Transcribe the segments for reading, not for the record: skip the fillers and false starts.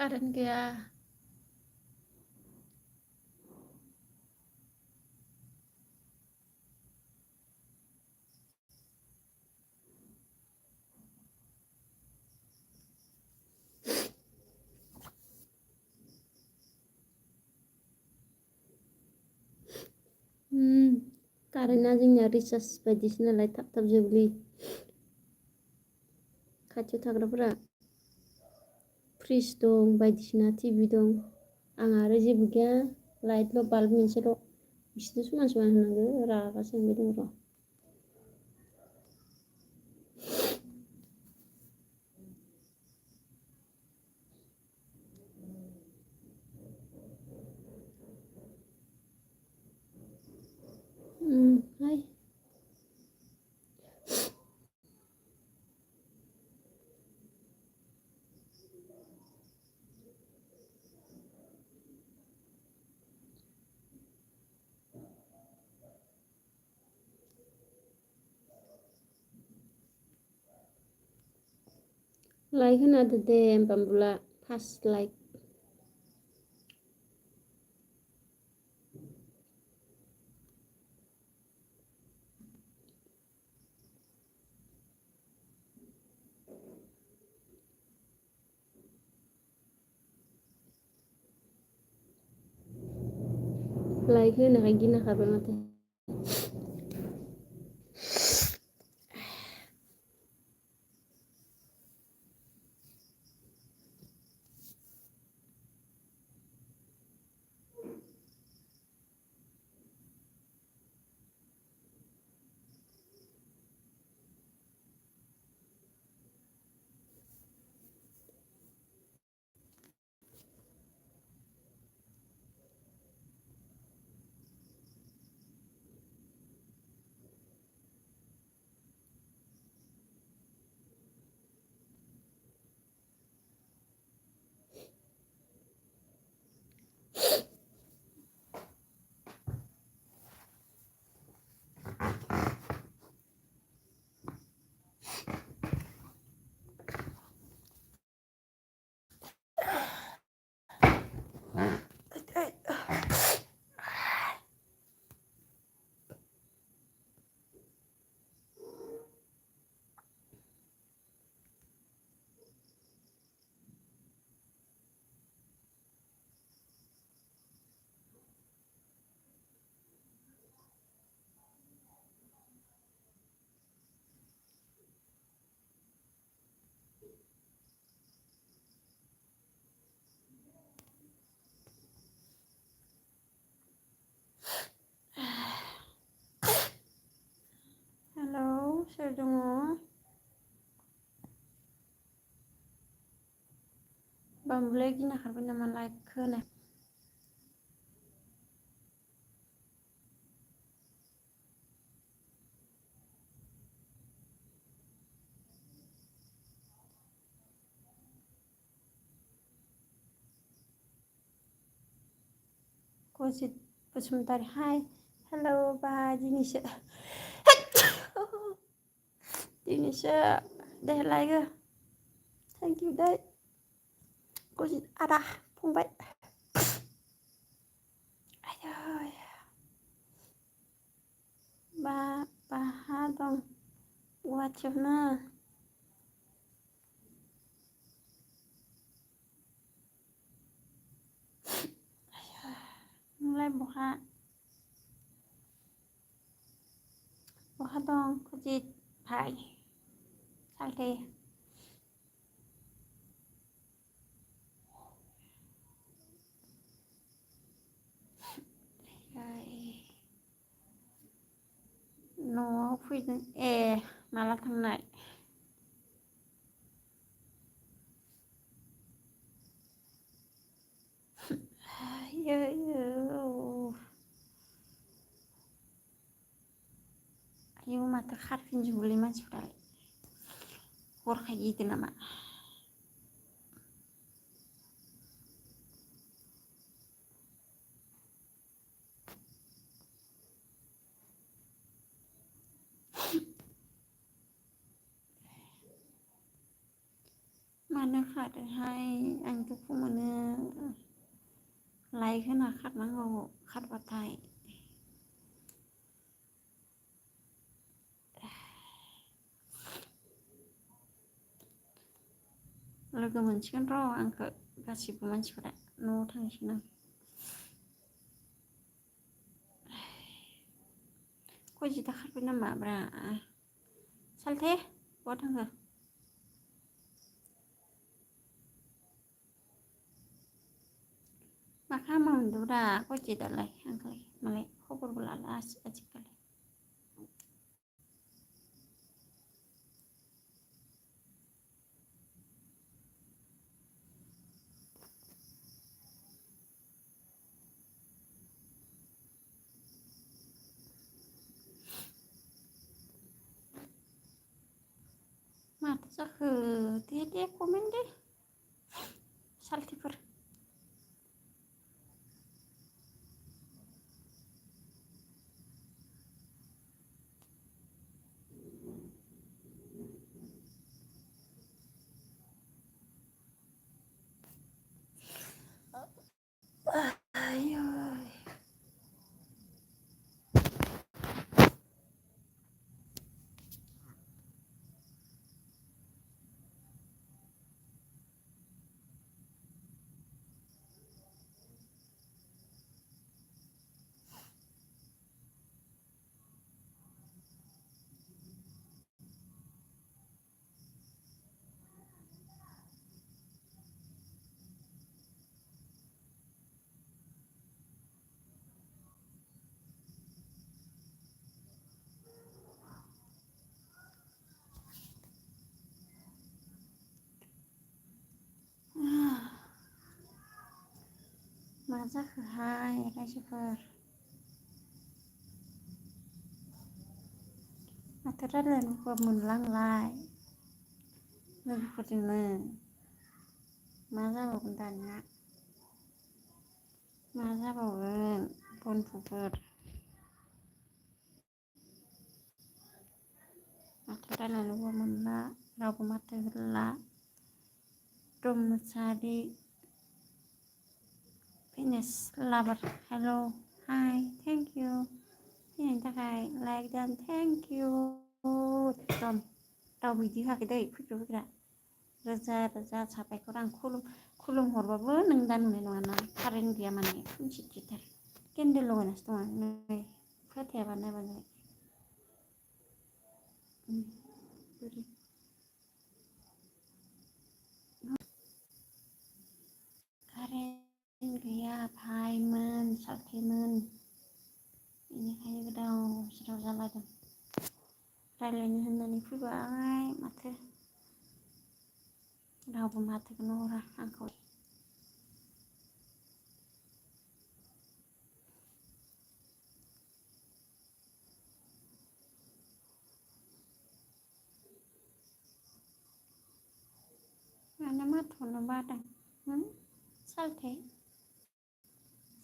Karen gaya. Karena जोंनिया recharge बायदिसो नालाय थाब थाब जोबलि खाथियाव थाग्राफोरा फ्रिज दं बायदिसिना टिभि दं आं आरो जेबो गैया लाइटल' बाल्ब मोनसेल' बिसोरनो समान समान होनांगौ रागासो जोंबाय दं र' हाय लाइक होना होदो दे बामबुला फार्स्ट लाइक लाइक होनो गिना खारबाय माथो हेलौ सोर दङ बामबुलाया गिना खारबाय नामा लाइक होनो कजित बसुमतारी हाय हेलौ बा दिनैसो दिनैसो दे लाइक थेंक इउ दे कजित आदा फंबाय आयै बाहा दं गुवाहाटियावनो नोंलाय बहा दं कजित भाई सालथे न'आव फैदों ए माला थांनाय आयौ माथो खारफिनजोबोलै मानसिफ्रालाय हरखाय गिदों नामा मानो खारोहाय आं दुखु मोनो लाइक होना खारनांगौ खारबाथाय लोगो मोनसिगोन र' आंखौ गासिबो मानसिफोरा न'आव थांसिगोन आं खयजिता खारबाय नामा ब्रा सालथे बहा थांखो मा खालामो मोनदोंब्रा खयजितालाय आंखौलाय मालाय खबरबो लाला आजिखालि माथो जाखो दे कमेन्ट दे सालथेफोर आयै मा जाखोहाय रायजोफोर माथो रायज्लायनोबो मोनलांलाय लोगोफोरजोंनो मा जाबावगोन दानिया मा जाबावगोन बन्धुफोर माथो रायज्लायनोबो मोनला रावबो माथो होला ब्रह्मचारि फिटनेस लाभार हेल' हाय थेंक इउ फैनायनि थाखाय लाइक दान थेंक इउ एकदम रावबो बिदि होआखै दै फैग्रा रोजा रोजा साबायखर आं खुलुम हरबाबो नों दा नुनाय नङाना कारेन्ट गैया माने खोमसिथार केन्देल लगायनासो दङ नै फोथायाबा नायबानो जाबाय कारेन्ट गैया भाइमोन सालथेमोन बेनिखायनो गोदाव सोराव जालायदों रायज्लायनो होननानै फैबाय माथो रावबो माथोखौनो हरा आंखौ मानो माथोखौनो बादों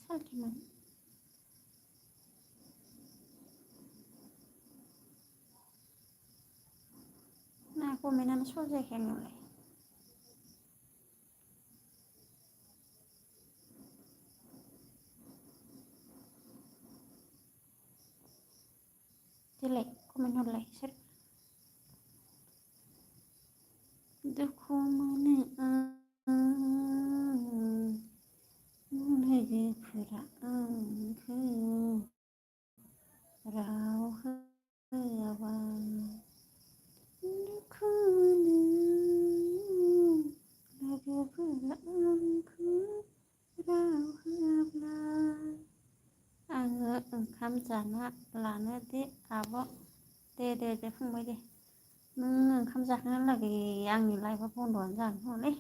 सालथेमोन ना कमेन्टआनो सल जायाखै आंनावलाय देलाय कमेन्ट हरलाय सोर दुखु मोनो लोगोफोरा आंखौ राव होआबा दुखु मोनो लोगोफोरा आंखौ राव होआब्ला आङो ओंखाम जाना लानो दे आब' दे फंबाय दे नों ओंखाम जाखांना लागै आंनि लाइफआ बन्द'आनो जागोन खोमालै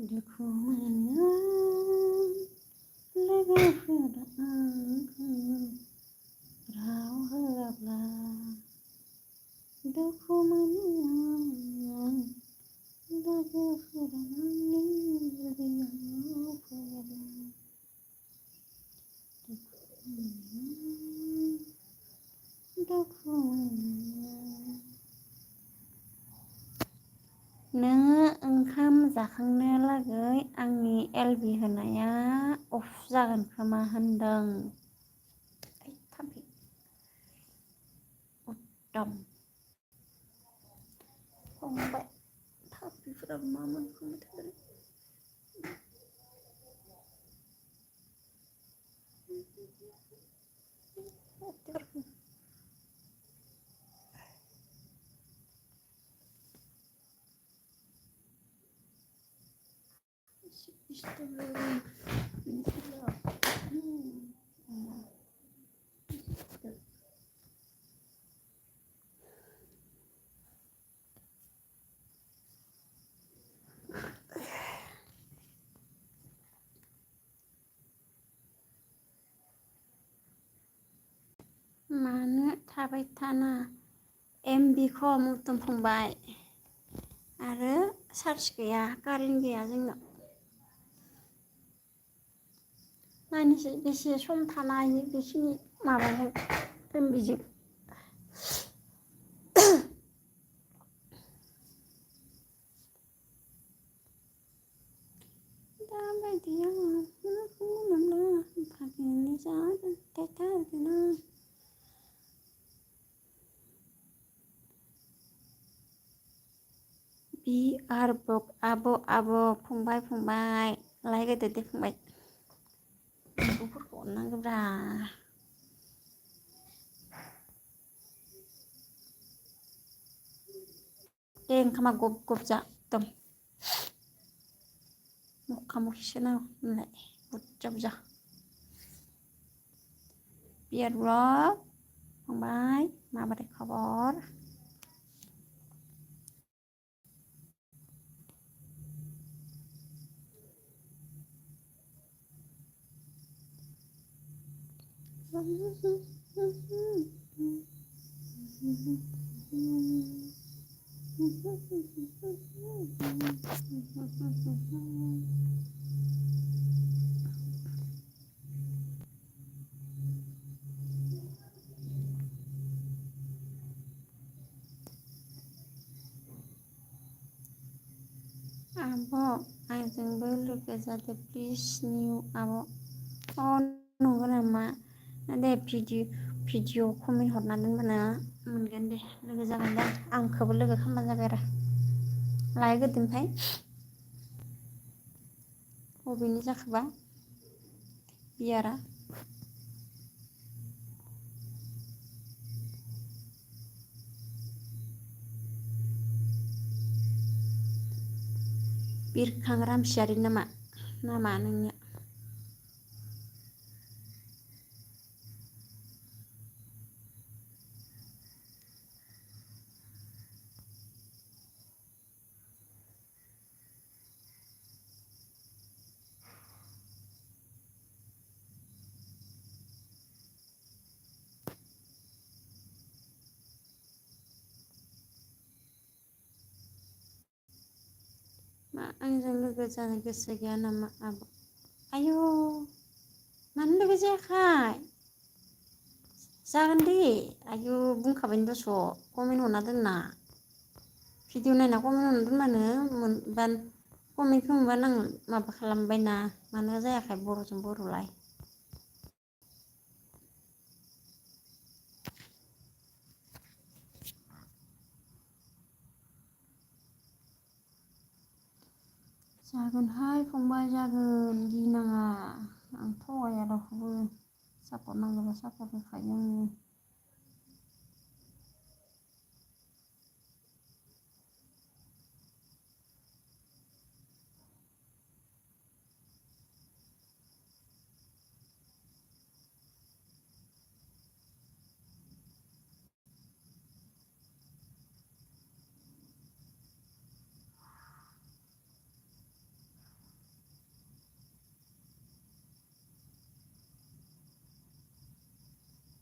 दुखु मोनो लोगोफोरा आंखौ राव होआब्ला दुखु मोनो लोगोफोरा आंनि लुबैनायाव फैयाब्ला दुखु मोनो नोङो ओंखाम जाखांनो लागै आंनि एलबि होनाया अफ जागोन खोमा होनदों। थाम्फै उद्दाम फंबाय थाम्फैफोराबो मा मोनखोमोन थाय। मानो थाबाय थाना एमबि खम उत्तम फंबाय आरो चार्ज गैया कारेन्ट गैया जोंनाव। नायनोसै बेसे सम थानो हायो बेखिनि माबाजों एमबिजों। दाबायदियाव भागिनि जागोन थाथारगोन आं। बि आर बक आब' फंबाय लायक होदो दे फंबाय। बिब'फोरखौ अननांगौब्रा। दे ओंखामा गब गब जा एकदम मखा मखिसो नांगौ होनलाय बुरजा बुरजा। बि आर ब्लग फंबाय माबोरै खबर? आब' आंजोंबो लोगो जादो प्लिज निउ आब'। अ नंगौ नामा? दे भिडिअ कमेन्ट हरना दोनबानो मोनगोन दे लोगो जागोन दे आंखौबो लोगो खालामबानो जाबाय आरो। लायक होदो ओमफ्राय बबेनि जाखोबा बियारा? बिरखां रामसियारि नामा नोंनिया? मा आंजों लोगो जानो गोसो गैया नामा आब'? आयौ मानो लोगो जायाखाय? जागोन दे आयु बुंखाबायनो दस' कमेन्ट हरना दोनना। भिडिअ नायना कमेन्ट हरना दोनबानो कमेन्टखौ मोनबानो आं माबा खालामबायना मानो जायाखै बर'जों बर'लाय। जागोनहाय फंबाय जागोन गिनाङा आं थगाया रावखौबो सापर्ट नांगौबा सापर्ट होखायो आङो।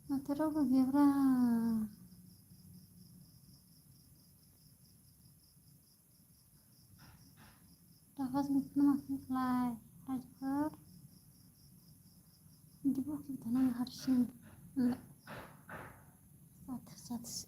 माथो रावबो गैयाब्रा। रागा जोंखोना माखो नोंलाय रायजोफोर? बिदि बखिबाय थानाङा हारसिं जाथोसै।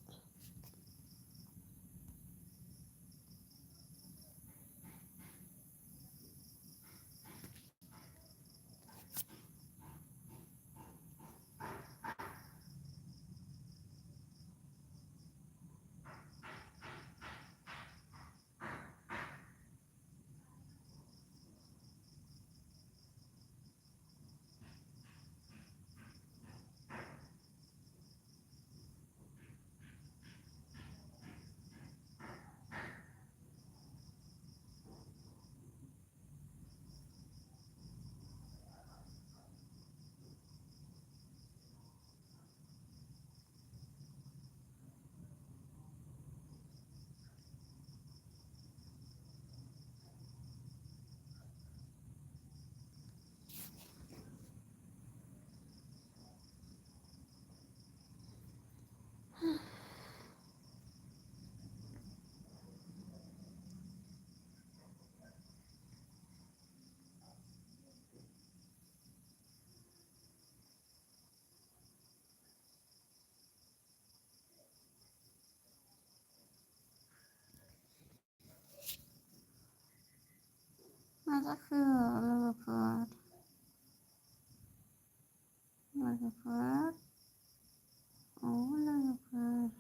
जाखो लोगोफोर औ लोगोफोर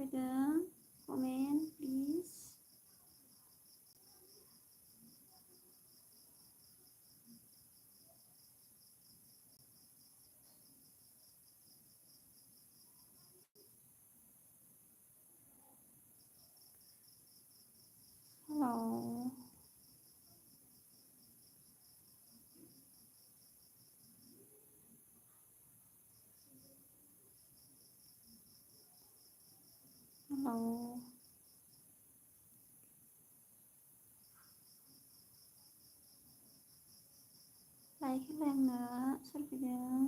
फैदों comment please. Hello hello like होलाय आंनो सोर फैदों।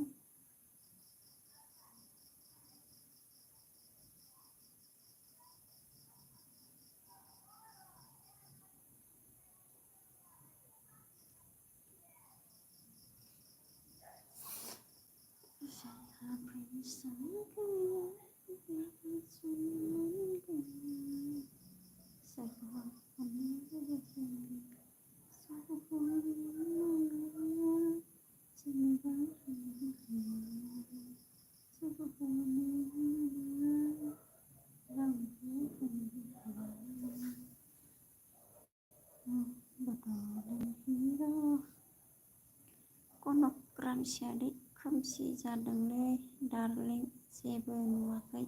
खोमसि आदै खोमसि जादोंलै डार्लिं जेबो नुवाखै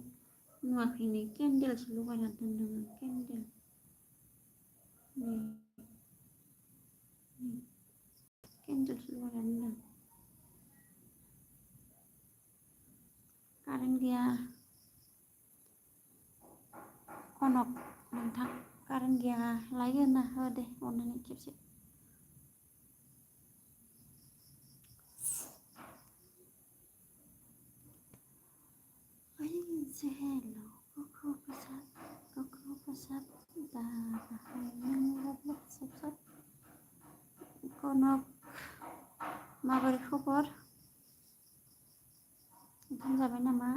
नै केन्देलसो लगायना दोनदों आं केन्देल केन्देलसो लगायना दोनदों कारेन्ट गैया कनक नोंथां कारेन्ट गैया लाइक होना हो दे अननानै खेबसे। हेलो गोखौ प्रसाद कनक माबोरै खबर ओंखाम जाबाय नामा?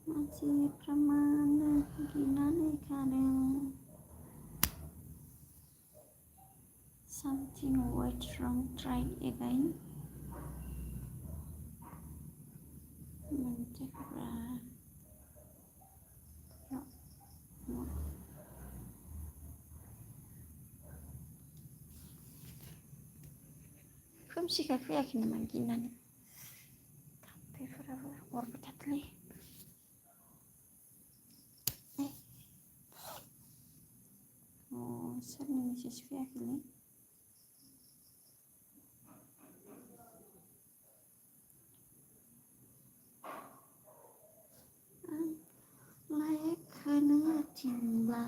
मानसिफ्रा मानो गिनानै खारो something went wrong try again मानसिफ्रा खोमसिखा फैयाखै नामा गिनानै थाम्फैफोराबो अरबाय थादोंलै सोरनि मेसेज फैयाखैलै लाइक होनो थिनब्ला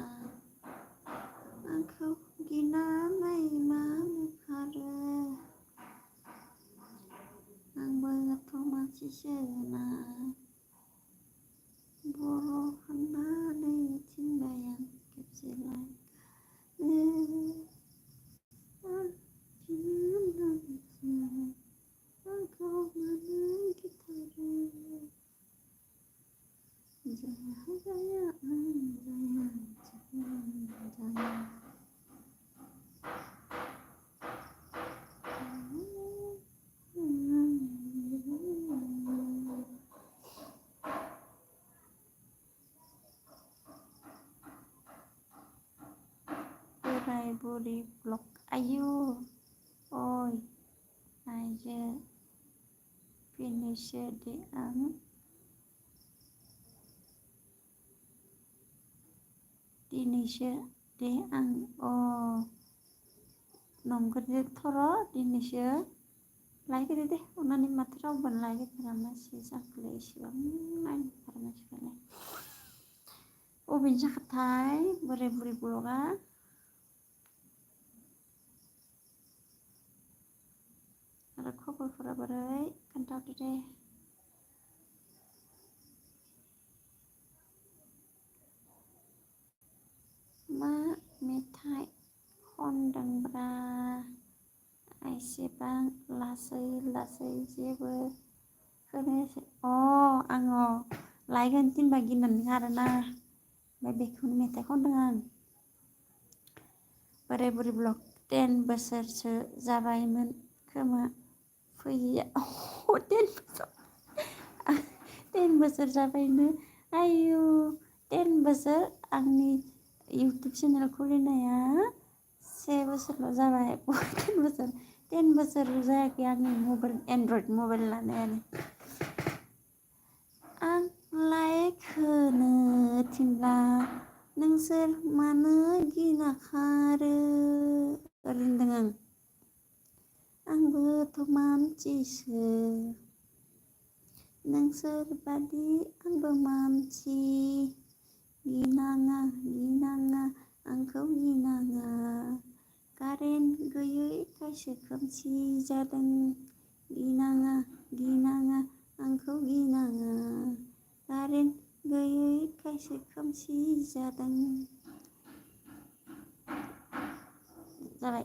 आंखौ गिनानै मानो खारो आंबोथ' मानसिसोना बर' होननानै थिनबाय आं खेबसे लाइक आंखौ मानो गिथारो जाया बोराय बुरि ब्लक आयु ओइ आइजो दिनैसो दे आं नंगौ थर' दिनैसो लाइक होदो दे अननानै माथो रावबोनो लाइक होथारा मानसि जाखोलै इसेबां नायनोथारा मानसिफ्रालाय अबेनि जाखोथाय बोराय बुरि ब्लगा आरो खबरफोरा बोरै खोन्थाहरदो दे मा मेथाइ खनदोंब्रा एसेबां लासै जेबो खोनायासै। आङो लाइक होनो थिनबा गिनानै आरोना ओमफ्राय बेखौनो मेथाइ खनदों आं। बोराय बुरै ब्लग 10 बोसोरसो जाबायमोन खोमा फैयिया 10 बोसोर जाबायनो आयु 10 बोसोर आंनि इउटुब चेनेल खुलिनाया 1 बोसोरल' जाबाय 10 बोसोर जायाखै आंनि मबाइल एन्ड्रइड मबाइल लानायानो। आं लाइक होनो थिनब्ला नोंसोर मानो गिना खारो होनदों आं। आंबोथ' मानसिसो नोंसोर बादि आंबो मानसि गिनाङा आंखौ गिनाङा कारेन्ट गैयैखायसो खोमसि जादों गिनाङा आंखौ गिनाङा कारेन्ट गैयैखायसो खोमसि जादों। जाबाय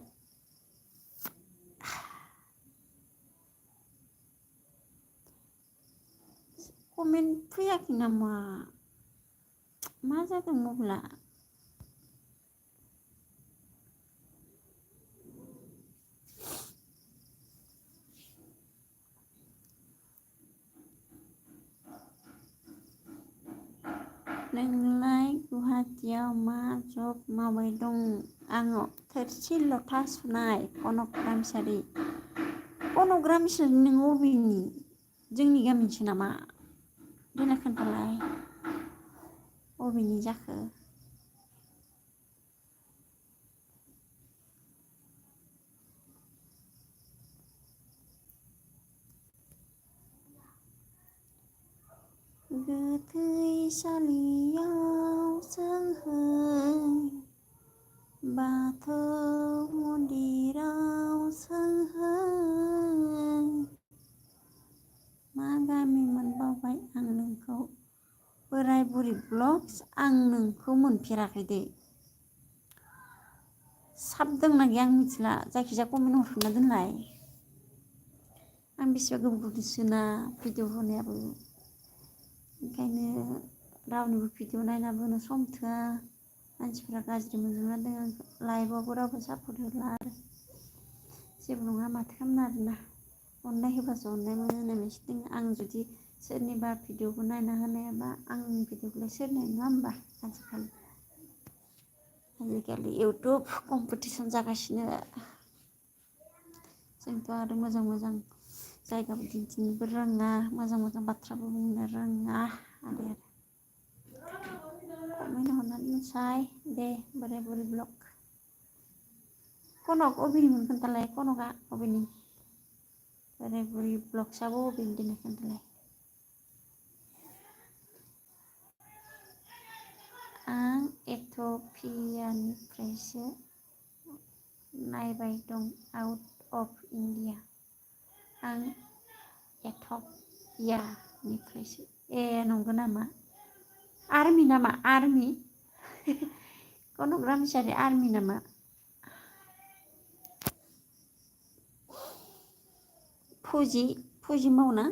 कमेन्ट फैयाखै नामा? मा जादों मबाइला? नोंलाय गुवाहाटीयाव मा जब मावबाय दं? आङो थोरसि लथा सुनाय। कनक रामसियारि नों अबेनि? जोंनि गामिनिसो नामा? देनाय खोन्थालाय अबेनि जाखो? गोथैसालियाव सोंहै बाथौ मन्दिराव सोंहै मा गामिमोन बावबाय आं नोंखौ। बोराय बुरि ब्लग्स आं नोंखौ मोनफेराखै दे। साबदोंना गैया आं मिथिला जायखिजाया कमेन्ट हरफिनना दोनलाय। आं बेसेबा गोबावसोना भिडिअ होनायाबो ओंखायनो रावनिबो भिडिअ नायनाबोनो सम थोआ। मानसिफ्रा गाज्रि मोनजोबना दं आंखौ। लाइभआवबो रावबो सापर्ट होला आरो जेबो नङा माथो खालामनो आरोना अननाय होबासो अननाय मोनो होननाय मोनसे दङ। आं जुदि सोरनिबा भिडिअखौ नायना होनायाबा आंनि भिडिअखौलाय सोर नायो नङा होमबा? आजिखालि इउटुब कम्पिटिसन जागासिनो। जोंथ' आरो मोजां जायगाबो दिन्थिनोबो रोङा मोजां बाथ्राबो बुंनो रोङा आरो कमेन्ट हरनानै मोसाय दे बोराय बुरै ब्लग। कनक अबेनिमोन खोन्थालाय कनकआ अबेनि? बोराय बुरै ब्लग्सआबो अबेनि देनाय खोन्थालाय? आं एथ'पियानिफ्रायसो नायबाय दं आउट अफ इन्डिया। आं एथ'पियानिफ्रायसो नंगौ नामा? आर्मि नामा आर्मि? कनक रामसियारि आर्मि नामा? फौजि मावना?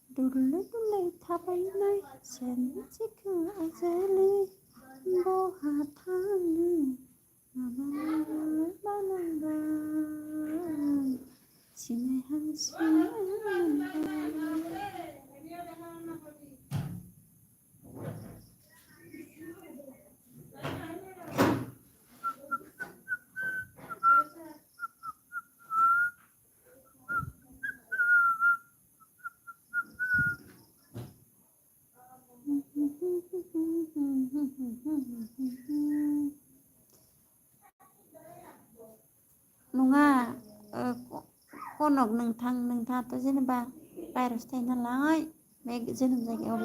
दुलुर थाबायनाय सोरजिखो आजोलि बहा थांनो बालांबाय सिनायहां सिनायहां नङा कनक नोंथाङाथ' जेनेबा बायहेरायावसो थायो नालाय बे जोनोम जायगायाव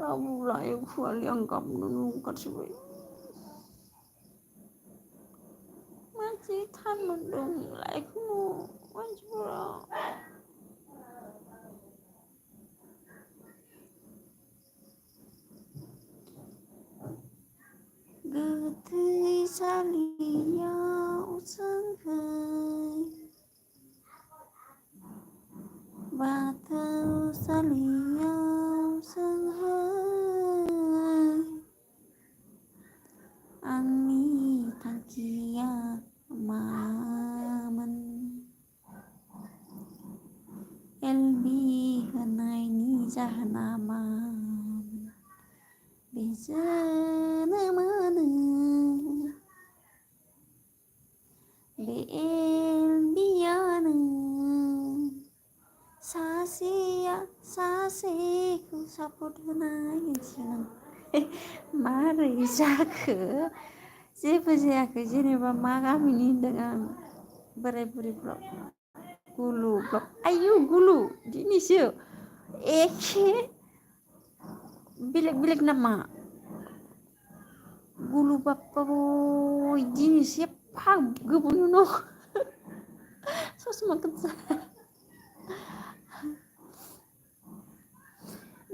रावबो लायो खुवालि आं गाबनोनो ओंखारसोबाय। मानसि थान मोनदों लाइखौनो मानसिफोरा एलबि होनायनि जाहोना मामोन बे जोनोमानो बे एलबियानो सासेया सासेखौ सापर्ट होनाय मारै जाखो जेबो जायाखै जेनेबा मा गामिनि होनदों आं बोराय बुरि ब्लक गुलु ब्लक आयु गुलु दिनैसो एखे बेलेग बेलेग नामा गुलु बाप्पा दिनैसो एफा गोबावनि उनाव ससमा गोजा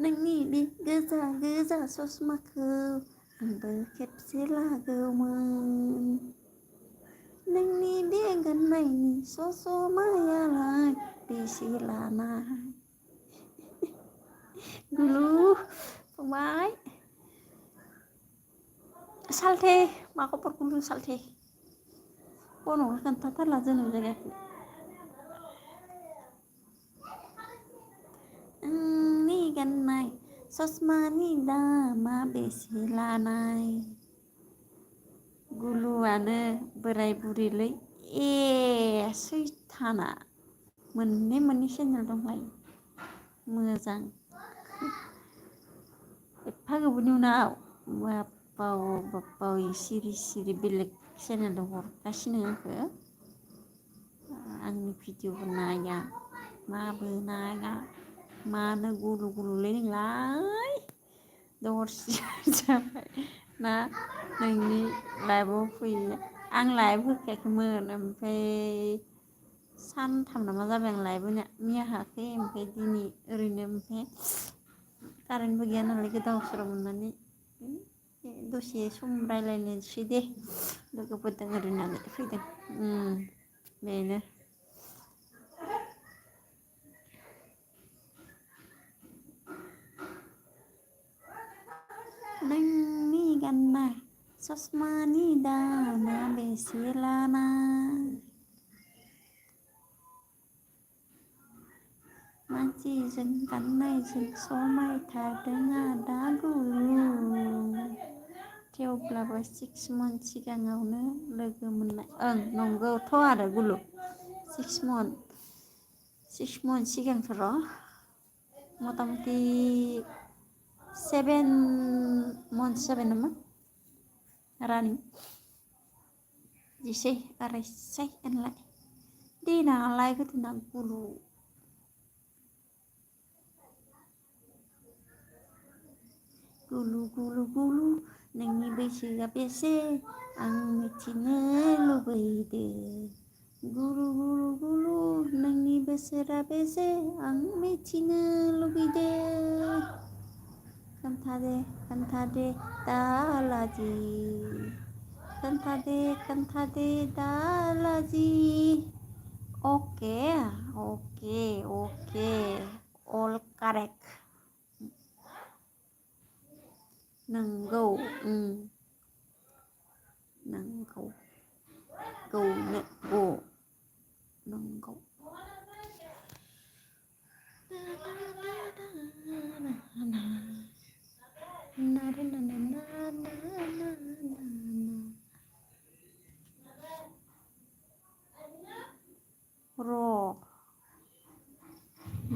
नोंनि बे गोजा गोजा ससमाखौ आंबो खेबसे लागौमोन नोंनि बे गाननायनि ससमायालाय बेसे लानाय गुलु फंबाय सालथे मा खबर गुलु सालथे फनाव खोन्थाथारला जोनोम जायगाखौ आंनि गाननाय ससमानि दामा बेसे लानाय गुलुआनो बोराय बुरिलै ए सैथाना मोननै चेनेल दंलाय मोजां एफा गोबावनि उनाव बाप्पाव सिरि बेलेग चेनेलाव हरगासिनो आंखो आंनि भिडिअ'खौ नाया माबो नाया मानो गुलु गुलुलै नोंलाय दरसि जाबाय ना नोंनि लाइभआव फैयो आं लाइभ होखायाखैमोन ओमफ्राय सानथाम नामा जाबाय आं लाइभ होनाया मैया हायाखै ओमफ्राय दिनै ओरैनो ओमफ्राय कारेन्टबो गैया नालाय गोदाव सोराव मोननानै दसे सम रायज्लायनोसै दे लोगोफोरजों ओरैनानै फैदों बेनो नोंनि गाननाय ससमानि दामा बेसे लानाय मानसिजों गाननायजों समायथारदों आदा गुलु थेवब्लाबो 6 मन्थ सिगाङावनो लोगो मोननाय ओं नंगौथ' आरो गुलु 6 मन्थ सिगांथ' र' मथा मथि 7 मन्थ्स जाबाय नामा रानिं जिसै आरायसै होनलाय देनाङालाय गोदोना गुलु गुलु गुलु गुलु नोंनि बैसोआ बेसे आं मिथिनो लुबैदों गुलु गुलु गुलु नोंनि बोसोरा बेसे आं मिथिनो लुबैदों खोन्थादे दालाजि खोन्थादे दालाजि अके अल कारेक्ट नंगौ नंगौ गौनो नंगौ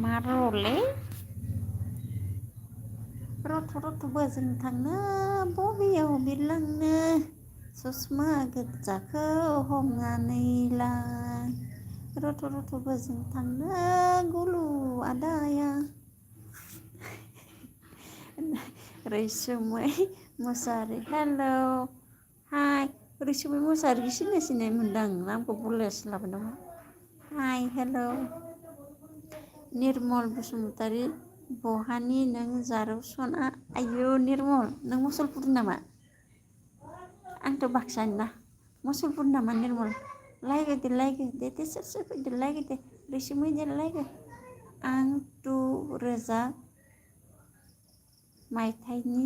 मा र'लै रथ' बोजों थांनो बबेयाव बिरलांनो ससमा गोजाखौ हमनानै ला रथ' बोजों थांनो गुलु आदाया रैसुमै मुसाहारि हेल' हाय रैसुमै मुसाहारिखौ सिनाय मोनदां नामखौ बुलायासो लाबाय नामा हाय हेल' निर्मल बसुमतारी बहानि नों जारौ सना आयु निर्मल नों मुसलपुरनि नामा आंथ' बाक्सानि ना मुसलपुरनि नामा निर्मल लायगो दे सोर फैदो लायगो दे रैसुमै दे लायगो आं 2000 मायथाइनि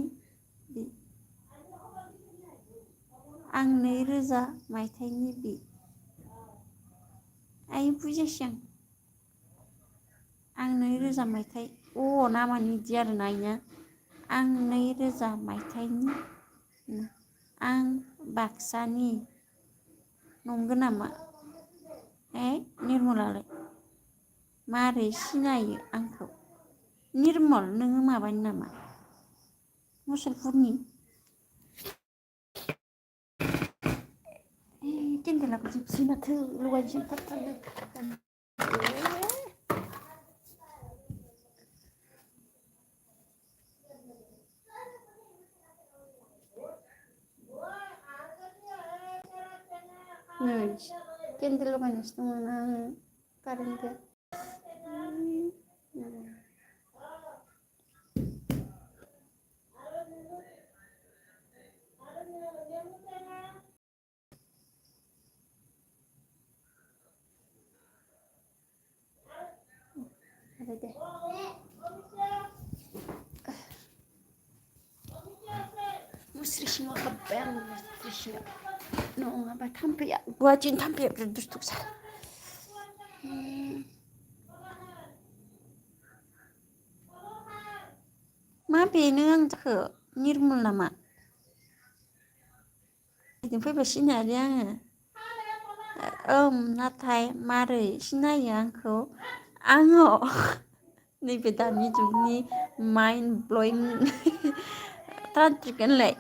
आं 2000 मायथाइनि बि आइ बुजायसै आं आं 2000 मायथाइ नामानो इदि आरोना इनिया आं 2000 मायथाइनि आं बाक्सानि नंगौ नामा निर्मलालाय मारै सिनायो आंखौ निर्मल नोङो माबानि नामा मुसलपुरनि केन्देलाखौ जोबसै माथो लगायनोसै थाब नै केन्देल लगायगासिनो दङ आङो कारेन्ट गैया दे मुस्रि सिङाव हाब्बाय आं मुस्रि सिङाव नङाबा थाम्फैया गुवाहाटिनि थाम्फैया बिराद दुस्थ'सा मा बेनो आं जाखो निर्मल नामा बिदिनो फैबा सिनायालै आङो नाथाय मारै सिनायो आङो नैबे दानि जुगनि माइन्ड ब्लयिं तान्त्रिक होनलाय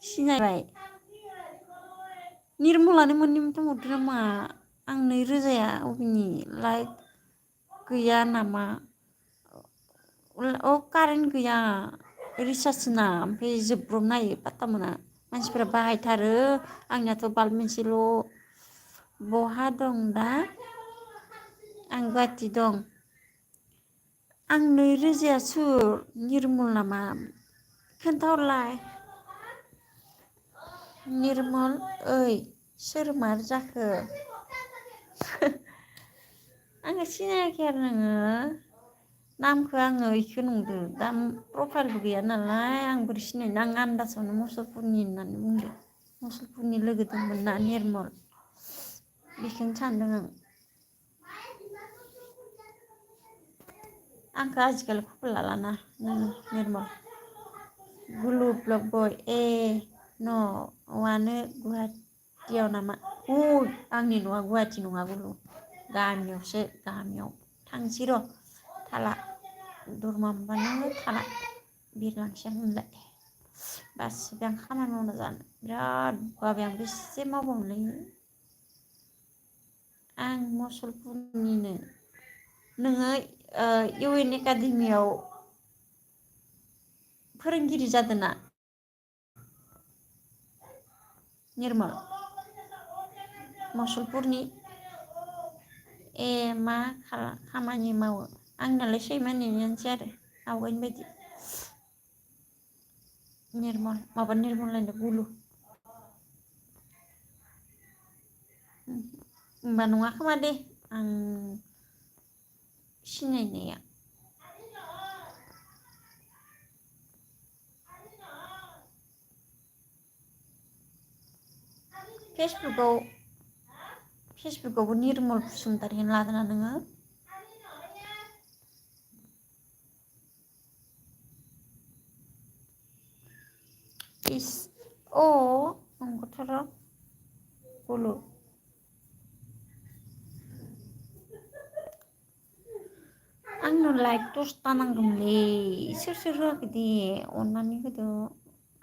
सिनायबाय निर्मलानो मोननै मोनथाम हरदो नामा आं 2000 अबेनि लाइक गैया नामा कारेन्ट गैया रिसार्ज होना ओमफ्राय जोबब्रबना होयो पात्ता मोना मानसिफोरा बाहायथारो आंनियाथ' बाल्ब मोनसेल' बहा दं दा आं गुवाहाटि दं आं 2000 सोर निर्मल नामा खोन्थाहरलाय निर्मल ओइ सोर मार जाखो आङो सिनायाखै आरो नोङो नामखौ आङो इखौ नंदों दा प्रफाइलबो गैया नालाय आं बोरै सिनायनो आं आन्दासावनो मुसलपुरनि होननानै बुंदों मुसलपुरनि लोगो दंमोन ना निर्मल बेखौनो सानदों आंखौ आजिखालि खबर लालाना निर्मल गुलु ब्लक बय न'आनो गुवाहाटियाव नामा आंनि न'आ गुवाहाटि नङा गुलु गामियावसो गामियाव थांसै र' थाला दरमा मोनबानो थाला बिरलांसै आं होनलाय गासिबो आं खामानि मावना जानो बिराद बाबाय आं बेसे मावबावनोलै आं मुसलपुरनिनो नोङो इउ एन एकाडेमियाव फोरोंगिरि जादों ना निर्मल मुसलपुरनि मा खामानि मावो आंनालाय सैमानियानोसै आरो आवगायनि बायदि निर्मल माबा निर्मल लायनो गुलु होमबा नङा खोमा दे आं सिनायनाया फेसबुकआवबो निर्मल बसुमतारिखौनो लादोंना नोङो नंगौथ' र' गुलु आंनो लाइक 10ता नांगौमोनलै सोर होआखै दे अननानै होदो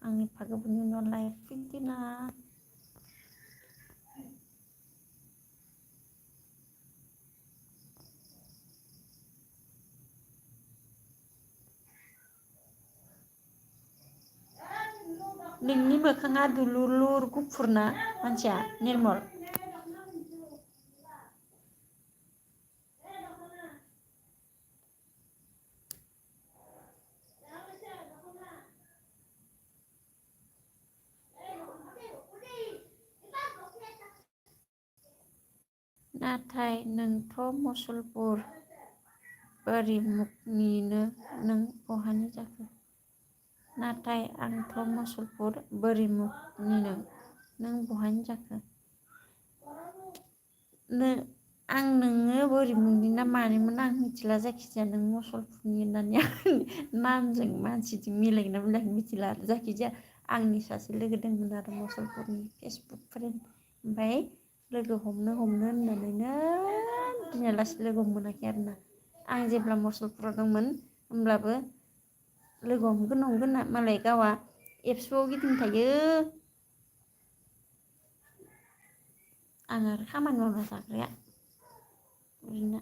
आं एफा गोबावनि उनाव लाइक फैदोंना नोंनि मोखाङा दुलुर गुफुर ना मानसिया निर्मल नाथाय नोंथ' मुसलपुर बोरिमुखनिनो नों बहानि जाखो नाथाय आंथ' मुसलपुर बोरिमुखनिनो नों बहानि जाखो आं नोङो बोरैमोननि ना मानिमोन आं मिथिला जायखिजाया नों मुसलपुरनि होननानै आं नामजों मानसिजों मिलायगोन ना मिलायाखै मिथिला आरो जायखिजाया आंनि सासे लोगो दंमोन आरो मुसलपुरनि फेसबुक फ्रेन्ड ओमफ्राय लोगो हमनो होननानैनो दिनैलासि लोगो मोनाखै आरोना आं जेब्ला मुसलपुराव दंमोन होमब्लाबो लोगो हमगोन ना मालाय गावहा एबसुआव गिदिं थायो आं आरो खामानि मावना जाग्राया ओरैनो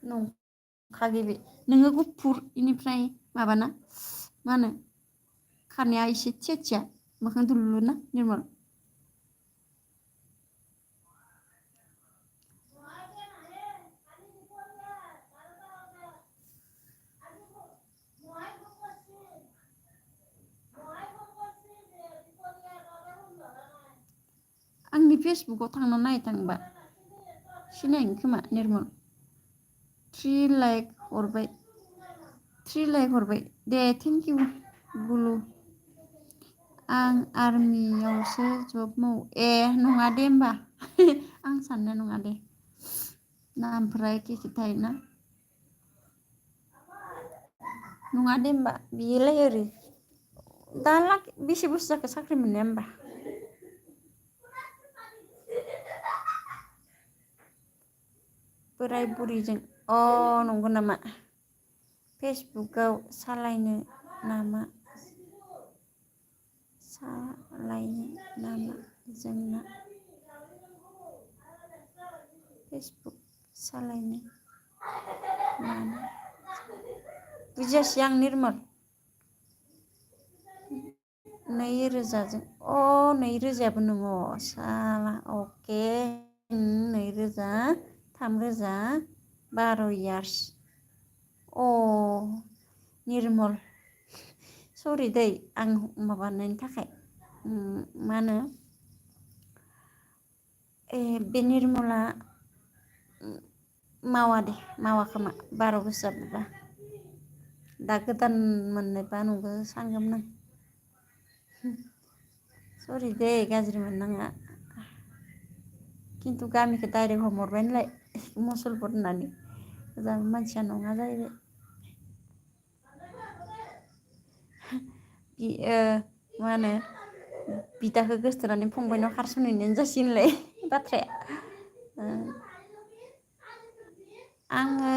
नंखागै बे नोङो गुफुर इनिफ्राय माबाना मा होनो खारनाया एसे थिया मोखां दुलुर ना निर्मल आंनि फेसबुकाव थांना नायथांबा सिनायगोन खोमा निर्मल 3 लाइक हरबाय दे थेंक इउ गुलु आं आर्मियावसो जब मावो ए नङा दे होमबा आं साननाय नङा दे नामफ्रा एखे थायोना नङा दे होमबा बियोलाय ओरै दा बेसे बोसोर जाखो साख्रि मोननाया होमबा बोराय बुरिजों नंगौ नामा फेसबुकाव सालायनो नामा जोंना फेसबुक सालायनो नामा बुजियासै आं निर्मल 2000जों 2000याबो नङ साला अके 2000 3012 इयार्स निर्मल सरि दै आं माबानायनि थाखाय मा होनो बे निर्मला मावा खोमा 12 बोसोर जाबायबा दा गोदान मोननायबा नंगौ सानगौमोन आं सरि दे गाज्रि मोननाङा खिन्थु गामिखौ डाइरेक्ट हमहरबाय नालाय मुसलपुर होननानै गोजान मानसिया नङा जाहैबाय मा होनो बिदाखौ गोसोथोनानै फंबायनाव खारसनहैनायानो जासिगोनलाय बाथ्राया आङो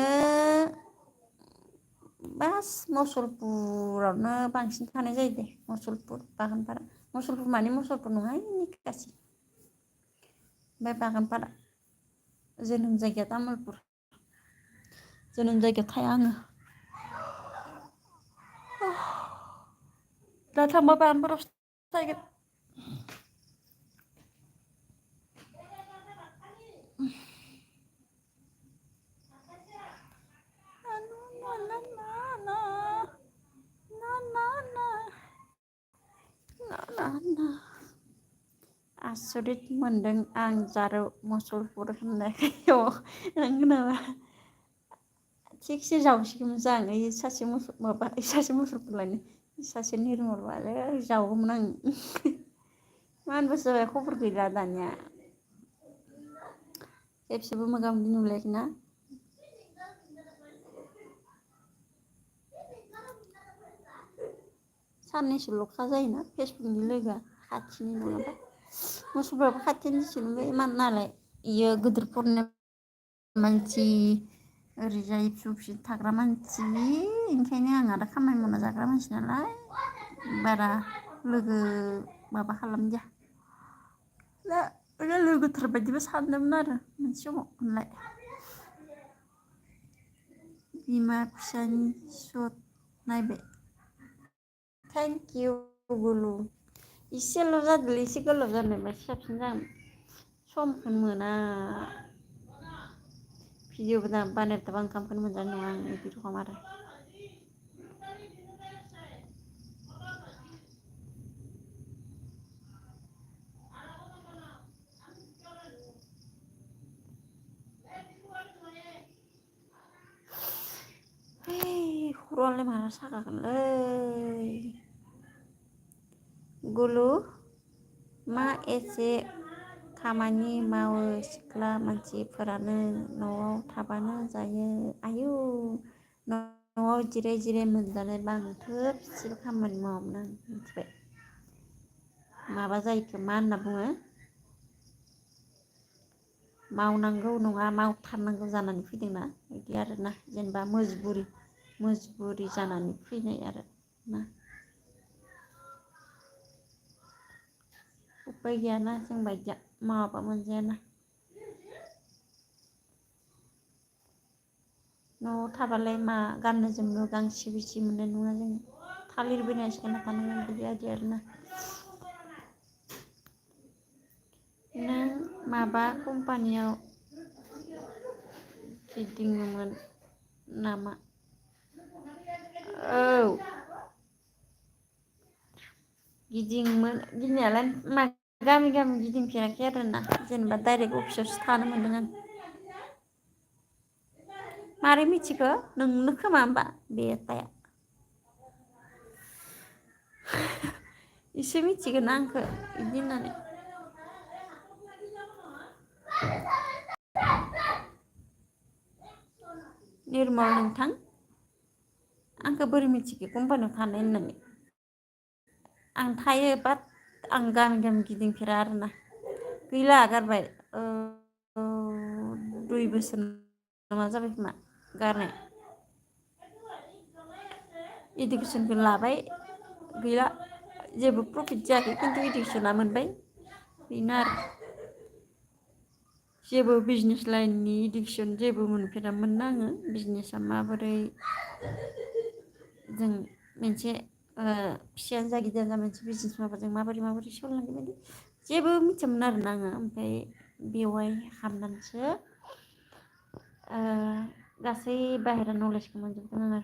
बास मुसलपुरावनो बांसिन थानाय जायो दे मुसलपुर बागानपारा मुसलपुर माने मुसलपुर नङा निखासि ओमफ्राय बागानपारा जोनोम जायगाया तामुलपुर जोनोम जायगायाव थाया आङो दा थांबा बागानपारायावसो थाहैगोन आसरित मोनदों आं जारौ मुसलपुर होननायखाय नंगौ नामा थिगसे जावसिगौमोन आं सासे मुसलपुर लायनो सासे निर्मलबालै जावगौमोन आं मान बोसोर जाबाय खबर गैला दानिया खेबसेबो मोगा मोगि नुलायाखै ना साननैसोल'खा जायोना फेसबुकनि लोगोआ खाथिनि नङाबा मुसलपुराबो खाथियानोसै नालाय इयो गिदिरफोरनि मानसि ओरैजाय फिसौ फिसौ थाग्रा मानसि ओंखायनो आं आरो खामानि मावना जाग्रा मानसि नालाय बारा लोगो माबा खालामदिया दा लोगोथार बायदिबो सानदोंमोन आरो मोनसे समाव होनलाय बिमा फिसानि सत नायबाय थेंक इउ गुलु इसेल' जादोंलै एसे गोलाव जानायबासो साबसिन जागोन समखौनो मोना भिडिअबो बानायबाय थाबा ओंखामखौनो मोनजानाय नङा आं बिदि रखम आरो खर'आलाय माला सागागोनलै गुलु मा एसे खामानि मावो सिख्ला मानसिफोरानो न'आव थाबानो जायो आयु न'आव जिराय जिराय मोनजानायबा आं थोबसेबो खामानि मावामोन आं मिथिबाय माबा जायोखो मा होनना बुङो मावनांगौ नङा मावथारनांगौ जानानै फैदोंना बिदि आरोना जेनेबा मजबुरि जानानै फैनाय आरो ना उपाय गैयाना जों बायदिया मावाबा मोनजायाना न'आव थाबालाय मा गाननो जोमनो गांसे बिसि मोननाय नङा जोङो थालिर बिलाइसो गानना थानांगोन बेबायदि आरोना नों माबा कम्पानियाव गिदिङोमोन नामा औ गिदिङोमोन गिदिंनायालाय गामि गामि गिदिंफेराखै आरोना जेनेबा डाइरेक्ट अफिसावसो थानो मोनदों आं मारै मिथिखो नोंनो खोमा होमबा बेटाया एसे मिथिगोन आंखौ बिदि होननानै निर्मल नोंथां आंखौ बोरै मिथिखो कम्पानियाव थानाय होननानै आं थायो बाट आं गामि गामि गिदिंफेरा आरोना गैला गारबाय 2 बोसोर मा जाबाय खोमा गारनाय इडुकेसनखौ लाबाय गैला जेबो प्रफिट जायाखै खिन्थु इडुकेसना मोनबाय बेनो आरो जेबो बिजनेस लाइननि इडुकेसन जेबो मोनफेरामोन ना आङो बिजनेसा माबोरै जों मोनसे फिसायानो जा गिदिरानो जा मोनसे बिजनेस मावबा जों माबोरै सोलिनांगौ बायदि जेबो मिथियामोन आरोना आङो ओमफ्राय बेवहाय हाबनानैसो गासै बाहेरा नलेजखौ मोनजोबदों आङो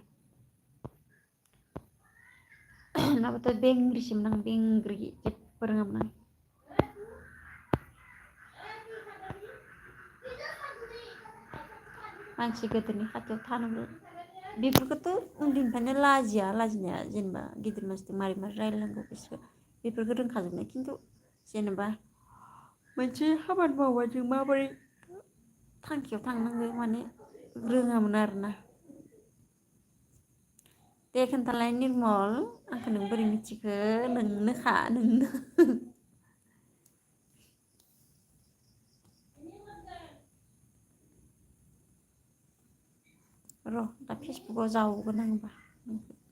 नङाबाथ' बेंग्रिसोमोन आं बेंग्रि जेबो रोङामोन आं मानसि गोदोरनि खाथियाव थानोबो बेफोरखौथ' उन्दैनिफ्रायनो लाजिनाया जेनेबा गिदिर मानसिजों मारै रायलायनांगौ बेफोरखौ रोंखाजोबनाय खिन्थु जेनेबा मोनसे खामानि मावबा जों माबोरै थांखियाव थांनांगौ माने रोङामोन आरोना दे खोन्थालाय निर्मल आंखौ नों बोरै मिथिखो नोंनोखा नोंनो र' दा फेसबुकआव जावगोन आं होनबा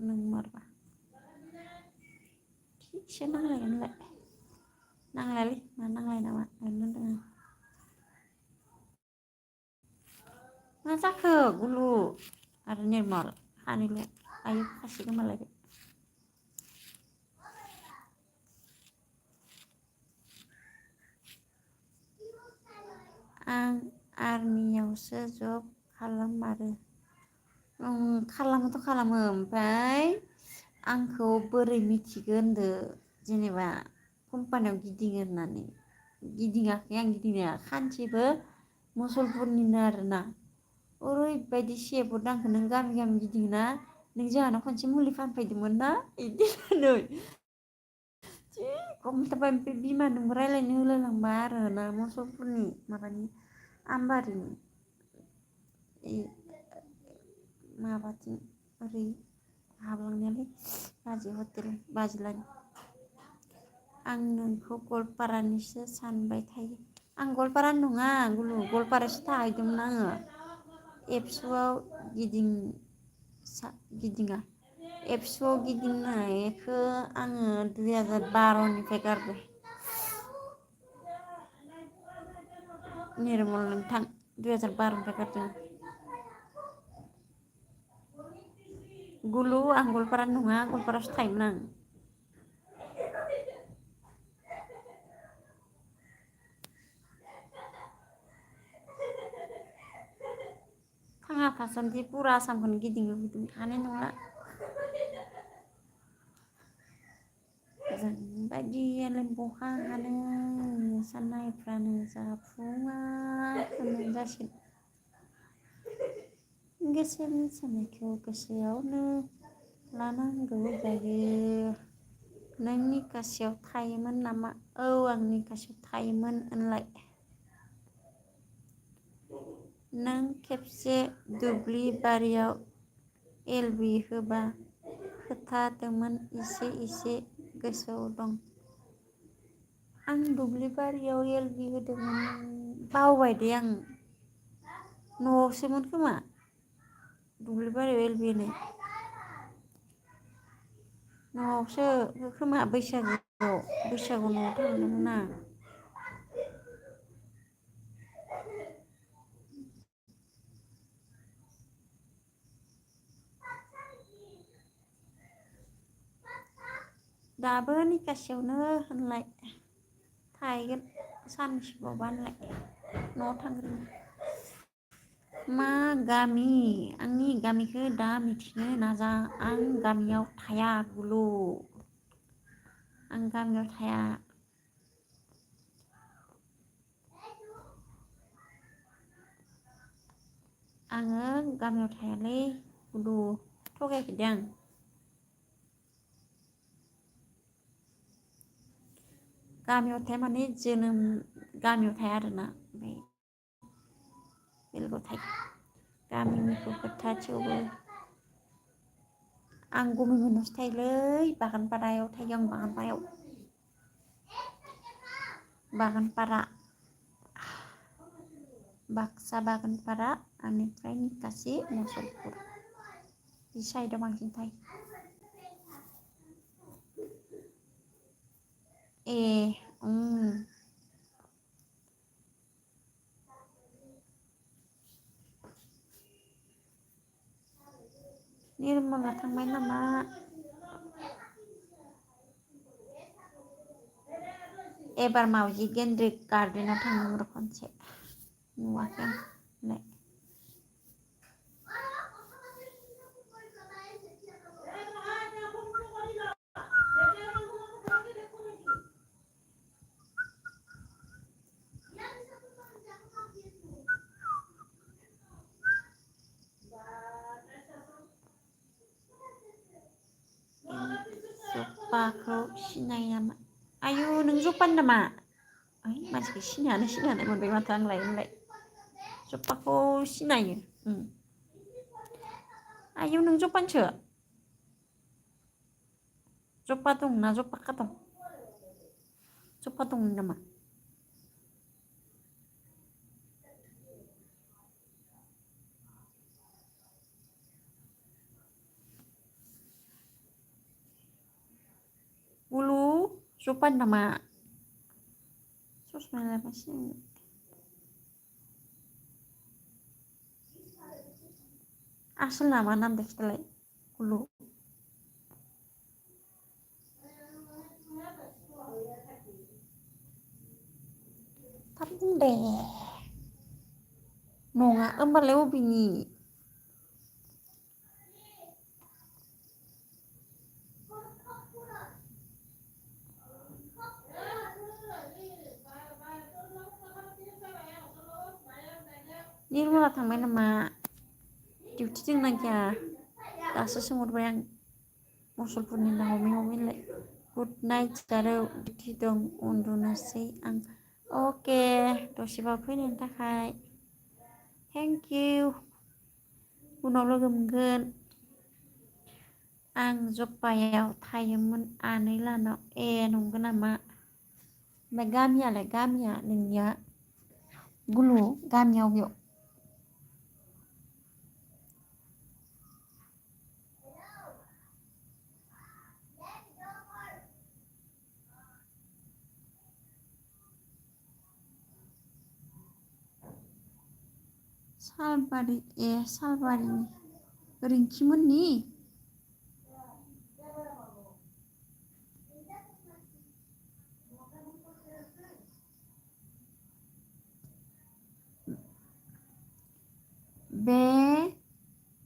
नों मारबा थिगसे नांलायगोनलाय नांलायालै मा नांलाय नामा ओरैनो होनदों आं मा जाखो गुलु आरो निर्मल सानैल' आयु खासि गोमालायबाय आं आर्मियावसो जब खालाममारो खालामोथ' खालामो ओमफ्राय आंखौ बोरै मिथिगोन होनदो जेनेबा कम्पानियाव गिदिङो होननानै गिदिङाखै आं गिदिंनाया खानसेबो मुसलपुरनिनो आरोना ओरैबायदि सेबोद आंखौ नों गामि गामि गिदिङोना नों जोंहानाव खनसे मुलि फानफैदोंमोन ना बिदि होननानै जि खमथारबाय ओमफ्राय बिमाजोंबो रायज्लायनो होलायलांबाय आरो ना मुसलपुरनि माबानि आमबारिनि माबाथिं ओरै हाबलांनायालै बाजै हटेल बाजिलानि आं नोंखौ गवालपारानिसो सानबाय थायो आं गवालपारानि नङा गुलु गवालपारायावसो थाहैदोंमोन आङो एबसुआव गिदिङा एबसुआव गिदिंनायखौ आङो 2012निफ्राय गारबाय निर्मल नोंथां 2012निफ्राय गारदों गुलु आं गवालपारानि नङा गवालपारायावसो थायोमोन आं थाङा थासान्दि पुरा आसामखौनो गिदिंनो लुबैदों हानाय नंला जोंबायदियालाय बहा हानो साननायफ्रानो जाफुङाखोनो जासिगोन गोसोनि साननायखौ गोसोआवनो लानांगौ जायो नों निकासियाव थायोमोन नामा? औ आं निकासियाव थायोमोन होनलाय। नों खेबसे दुब्लि बारियाव एलबि होबा खोथादोंमोन एसे गोसोआव दं। आं दुब्लि बारियाव एलबि होदोंमोन बावबाय दे आं। न'आवसोमोन खोमा दुब्लि बारियाव एलबि होनाय। न'आवसो खोमा बैसागु न'आव थांदोंमोन आं। दाबो निकासियावनो होनलाय थाहैगोन साननैसोबावबा होनलाय न'आव थांग्रोनि। मा गामि? आंनि गामिखौ दा मिथिनो नाजा। आं गामियाव थाया गुलु। आं गामियाव थाया। आङो गामियाव थायालै गुलु थगायाखै दे आं। गामियाव थाया माने जोनोम गामियाव थाया आरोना ओमफ्राय बेलेगाव थायो। गामिनिखौ खोथा थेवबो आं गमिगुनयावसो थायोलै बागानपारायाव थायो आं बागानपारायाव। बागानपारा बाक्सा बागानपारा बेनिफ्राय निकासि मुसलपुर बे साइडआव बांसिन थायो। ए निर्मला थांबाय नामा? एबार मावजि गेन्द्रि गार्डेनाव थांनांगौ र' खनसे नुवाखै आं होनलाय। जपाखौ सिनायो नामा? आयु नों जपानि नामा? ओइ मानसिखौ सिनायहानाय मोनबाय माथो आंलाय होनलाय। जपाखौ सिनायो। आयौ नों जपानिसो? जपा दंना जपाका दं? जपा दंमोन नामा? गुलु जपानि नामा? ससमा लाबा सिनायगोन। आसोल नामा नामदो खिथालाय गुलु? थाब बुं दे। नङा होमबालाय अबेनि? निर्मला थांबाय नामा? डिउटि दंना गैया? दासो सोंहरबाय आं मुसलपुरनि होनना हमै होनलाय। गुड नाइट जारौ डिउटि दं उन्दुनोसै आं। अके दसेबाबो फैनायनि थाखाय थेंक इउ। उनाव लोगो मोनगोन। आं जप्पायाव थायोमोन आनै लानाव। ए नंगौ नामा? ओमफ्राय गामिया नोंनिया गुलु गामिया अबेयाव? सालबारि ए सालबारिनि रिंखिमोननि? बे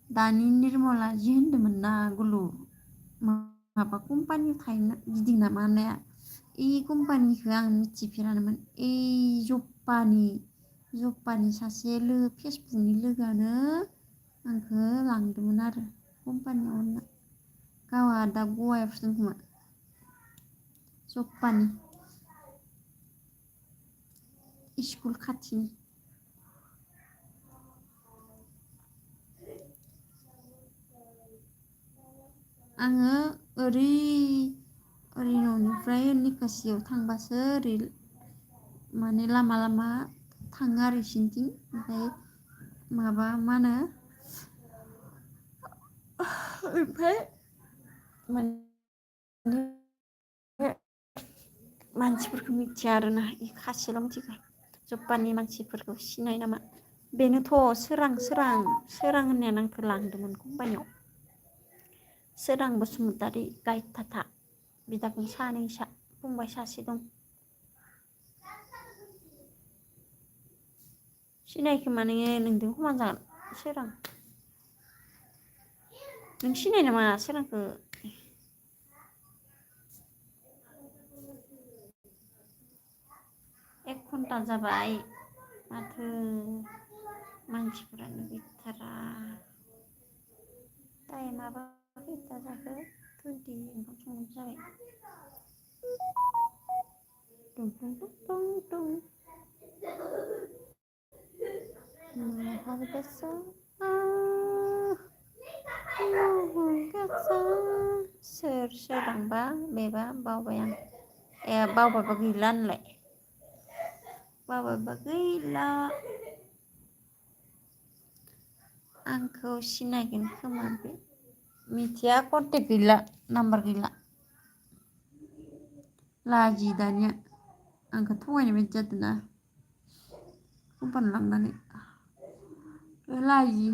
दानि निर्मला जि होनदोंमोन ना गुलु माबा कम्पानियाव थायो गिदिं नामा होननाया इ कम्पानिखौ आं मिथिफेरानोमोन। जप्पानि सासे फेसबुकनि लोगोआनो आंखौ लांदोंमोन आरो कम्पानियाव होनना। गावहा दा गवायावसो दं खोमा। जप्पानि स्कुल खाथिनि आङो ओरै न'निफ्राय निकासियाव थांबासो ओरै माने लामा थाङो आरो इसिनिथिं ओमफ्राय माबा मा होनो ओमफ्राय माने मानसिफोरखौ मिथिया आरोना खासेल' मिथिगौ जप्पानि मानसिफोरखौ सिनाय नामा बेनोथ' सोरां होननायानो आंखौ लांदोंमोन कम्पानियाव सोरां बसुमतारी गायथाथा बिदा फंबाय सासे दं सिनायखोमा नोङो नोंजों समान जागोन सोरां नों सिनाय नामा सोरांखौ 1 घन्टा जाबाय माथो मानसिफोरानो गैथारा टाइमाबो खैथा जाखो 20 ओंखाम संनो जाबाय टुं महाबसा सोर सोरांबा बेबा बावबाय आं बावबाबा गैला होनलाय बावबाबा गैला आंखौ सिनायगोन खोमा बे मिथिया कन्टेक्ट गैला नाम्बार गैला लाजियो दानिया आंखौ थगायनाय बायदि जादोंना कम्पानियाव लांनानै लाजियो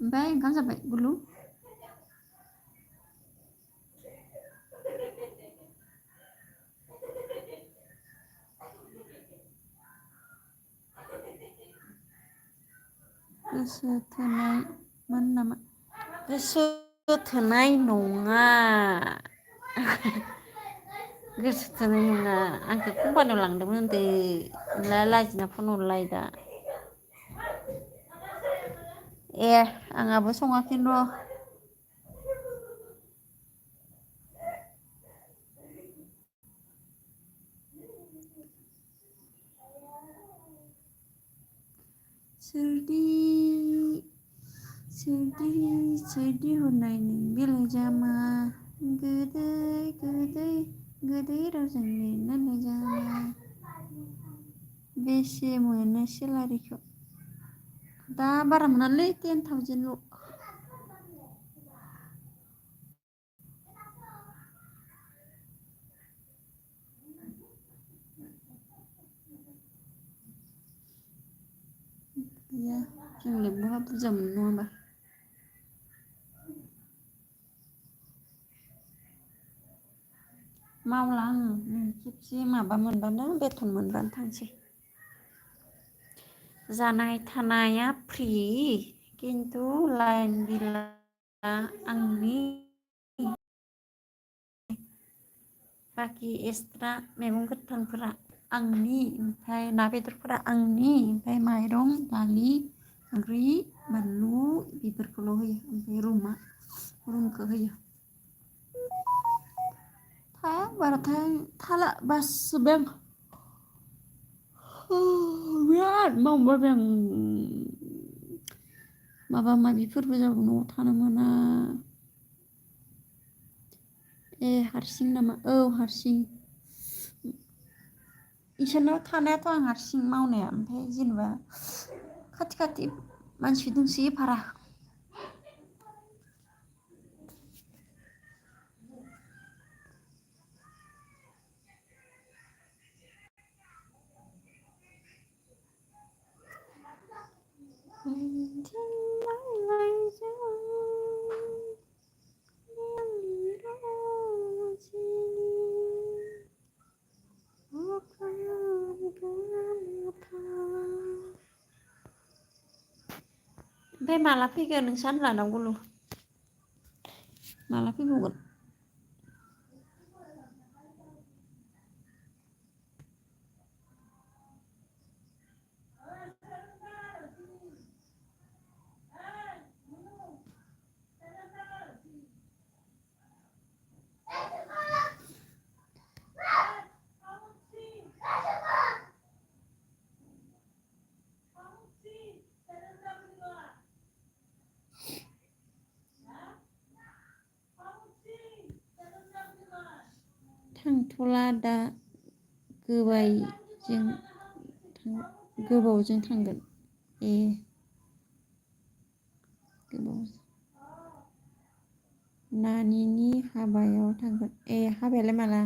ओमफ्राय ओंखाम जाबाय गुलु गोसो थोनायमोन नामा गोसो थोनाय नङा गोसो थोनाय नङा आंखौ कम्पानियाव लांदोंमोन होनदों लाजिना फन हरलाय दा आंहाबो सङाखैनो र' सोरदि हरनाय नों बिलाइ जामा गोदै रावजों लिरनानै जामा बेसे मोनो सेलारिखौ दा बारा मोनालै 10,000ल' गैया जोंलाय बहा बुरजा मोनो नङा होमबा मावला आङो खेबसे माबा मोनबानो बेथन मोनबानो थांसै जानाय थानाया फ्रि खिन्थु लाइन बिला आंनि बाखि एक्सट्रा मैगं गोथांफोरा आंनि ओमफ्राय ना बेदरफोरा आंनि ओमफ्राय माइरं दालि संख्रि बानलु बेफोरखौल' होयो ओमफ्राय रुमखौ होयो थाया बाराथाय थाला बासोबाय आं बिराद मावबाय आं माबा माबिफोरबो जाबाय न'आव थानो मोना हारसिं नामा औ हारसिं इसोरनाव थानायाथ' आं हारसिं मावनाया ओमफ्राय जेनेबा खाथि मानसि दंसोयो भारा ओमफ्राय माला फैगोन नोंसा होनलानाव गुलु माला फैबावगोन थांथ'ला दा गोबावजों थांगोन गोबाव नानिनि हाबायाव थांगोन हाबायालाय माला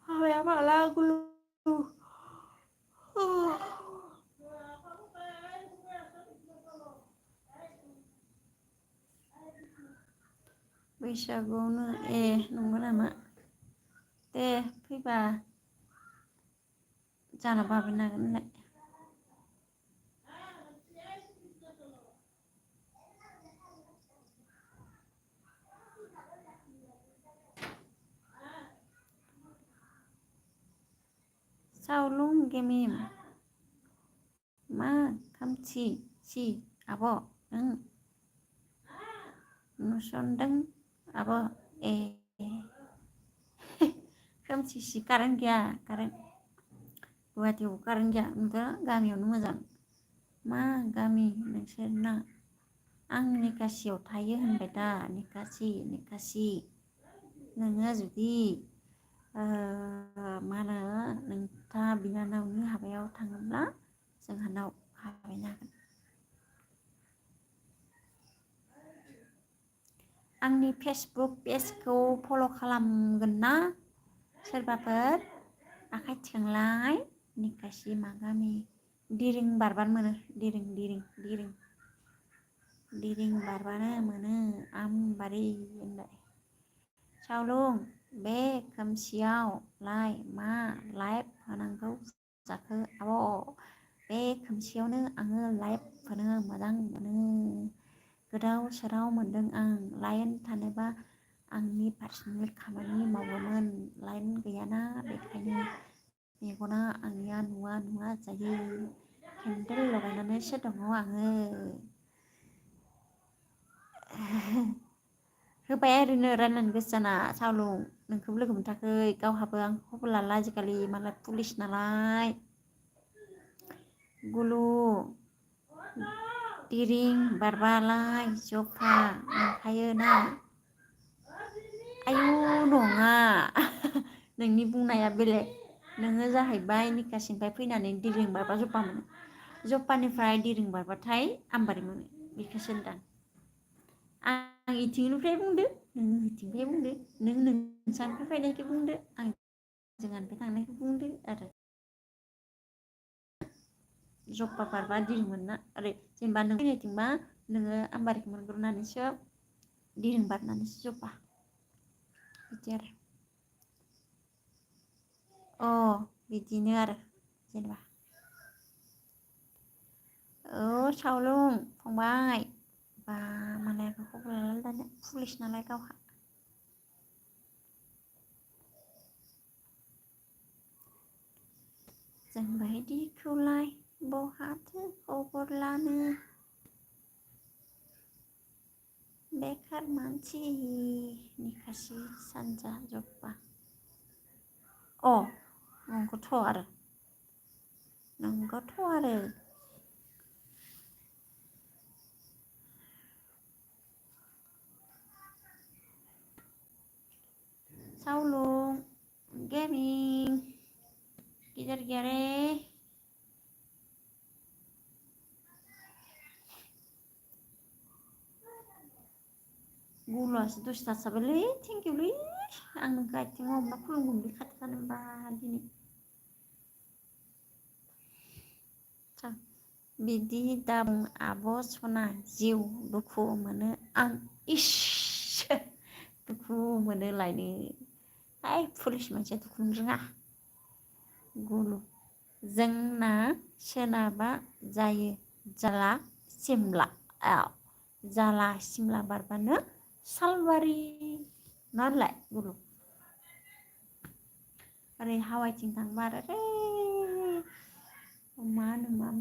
हाबाया माला गुलु बैसागुआवनो नंगौ नामा दे फैबा जानाबो हाबैनो हागोन होनलाय सावलुं गेमिम मा खामसि सि आब' नों नुसनदों आब' खोमसि कारेन्ट गैया कारेन्ट गुवाहाटियाव कारेन्ट गैया नुदों गामियावनो मोजां मा गामि नोंसोरना आं निकासियाव थायो होनबाय दा निकासि नोङो जुदि मा होनो नोंथा बिनानावनि हाबायाव थाङोब्ला जोंहानाव हाबैनो हागोन आंनि फेसबुक पेजखौ फल' खालामगोन ना सोरबाफोर आखाइ थिखांलाय निकासि मा गामि दिरिं बारबानो मोनो दिरिं बारबानो मोनो आमबारि होनबाय सावलुं बे खोमसियाव लाय मा लाइभ होनांगौ जाखो आब' बे खोमसियावनो आङो लाइभ होनो मोजां मोनो गोदाव सोराव मोनदों आं लाइन थानोबा आंनि पार्सनेल खामानि मावोमोन लाइन गैयाना बेखायनो मेगना आंनिया नुवा जायो केन्देल लगायनानैसो दङ आङो होबाय ओरैनो राननानै गोसो जाना सावलुं नोंखौबो लोगो मोनथाखै गावहाबो आं खबर लाला आजिखालि मालाय पुलिस नालाय गुलु दिरिं बारबालाय जफा मोनखायो ना आयु नङा नोंनि बुंनाया बेलेग नोङो जाहैबाय निकासिनिफ्राय फैनानै दिरिं बारबा जफा मोनो जफानिफ्राय दिरिं बारबाथाय आमबारि मोनो बेखौसो होनदां आं इथिंनिफ्राय बुंदो नों इथिंनिफ्राय बुंदो नों नोंसानिफ्राय फैनायखौ बुंदो आं जोंहानिफ्राय थांनायखौ बुंदो आरो जफा बारबा दिरिं मोनना ओरै जेनेबा नों फैनायथिंबा नोङो आमबारिखौ मोनग्रोनानैसो दिरिं बारनानैसो जफा बिदि आरो बिदिनो आरो जेनेबा सावलुं फंबाय बा मालायखौ खबर लालाय दानिया पुलिस नालाय गावहा जोंबायदिखौलाय बहाथो खबर लानो बेखार मानसि निकासि सानजा जफा नंगौथ' आरो सावलुं गेमिं गिदिर गैयारे गुलुआसो दसे थाथाबायलै थेंकिउलै आं नोंखौ आथिङाव हमना खुलुमगौमोनलै खाथि खानोबा दिनै बिदि दाबुं आब' सना जिउ दुखु मोनो आं इस दुखु मोनो लायनो पुलिस मानसिया दुखुनो रोङा गुलु जोंना सोनाबा जायो जाला सिमला बारबानो सालबारि नालाय गुलु ओरै हावाइथिं थांबा आरो मा होनोमोन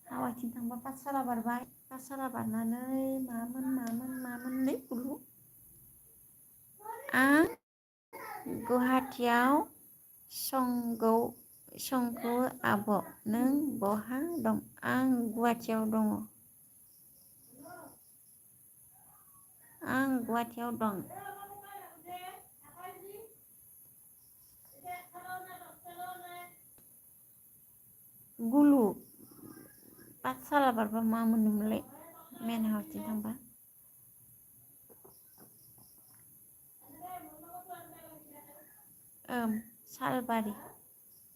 हावाइथिं थांबा पाठसाला बारबाय पाठसाला बारनानै मामोनलै गुलु आं गुवाहाटीयाव संगौ आब'। नों बहा दं? आं गुवाहाटीयाव दङ। आं गुवाहाटीयाव दं। गुलु पाठसाला बारबा मा मोनोमोनलाय मेन हाउसथिं थांबा? सालबारि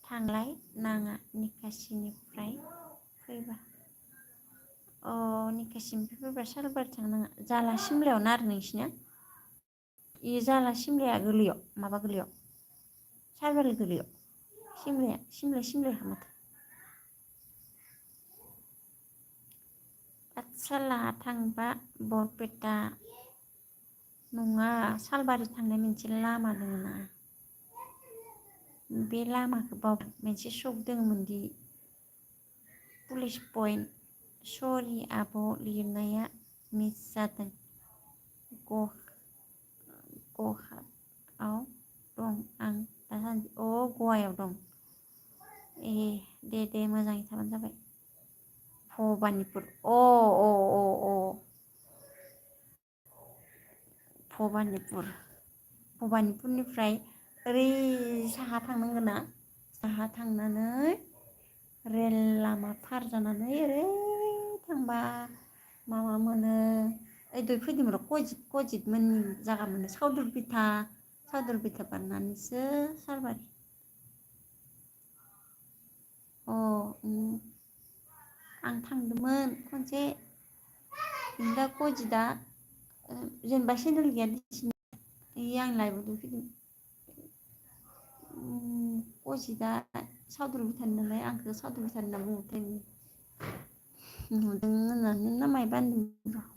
थांलाय नाङा निकासिनिफ्राय फैबा। निकासिनिफ्राय फैबा सालबारि थांनाङा। जाला सिमलायावनो आरो नोंसिना? इ जाला सिमलाया गोलैयो माबा गोलैयो सालबारि गोलैयो सिमलाया माथो। पाठसाला थांबा बरपेटा नङा सालबारि थांनाय मोनसे लामा दङना बे लामाखौ बावबाय। मोनसे सक दङमोनदि पुलिस पइन्ट। सरि आब' लिरनाया मिस जादों। गहाआव दं आं दासान्दि। गवायाव दं। दे मोजाङै थाबानो जाबाय। भबानिपुर भबानिपुरनिफ्राय ओरै साहा थांनांगोन ना साहा थांनानै रेल लामा फार जानानै ओरै थांबा माबा मोनो ओइ दहाय फैदोंमोन र' कजित मोननि जागा मोनो सावदुरबिथा बारनानैसो सालबारि। आं थांदोंमोन खनसे। दा कजितआ जेनेबा सेन्देल गैया आं लायब्रबनो फैदों। कजितआ सावदुरबिथानि नालाय आंखौ सावदुरबिथानि होनना बुंहरदों। नुदों होननानै ना मायबा होनदोंमोन र'।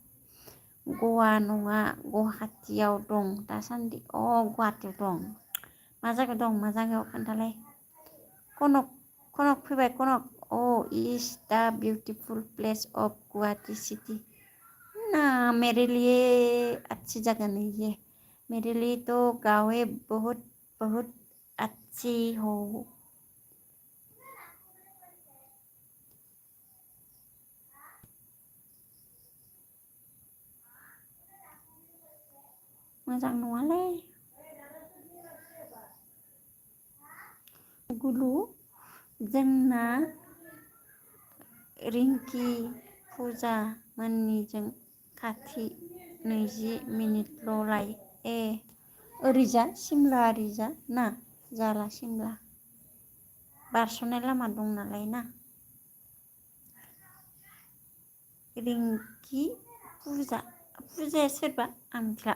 गवा नङा गुवाहाटीयाव दं दासान्दि। गुवाहाटीयाव दं। मा जायगायाव खोन्थालाय। कनक फैबाय Kanak. Is the beautiful place of Guwahati city. ना मेरे लिए अच्छी जगह नहीं है। मेरे लिए तो गाँव बहुत बहुत अच्छी हो। मोजां नङालै। गुलु जोंना रिंकि फुजा मोननिजों खाथि 20 मिनिटल' लायो। ओरैजा सिमला ओरैजा ना जाला सिमला बारस'नाय लामा दं नालाय ना। रिंकि फुजाया सोरबा आं मिथिला।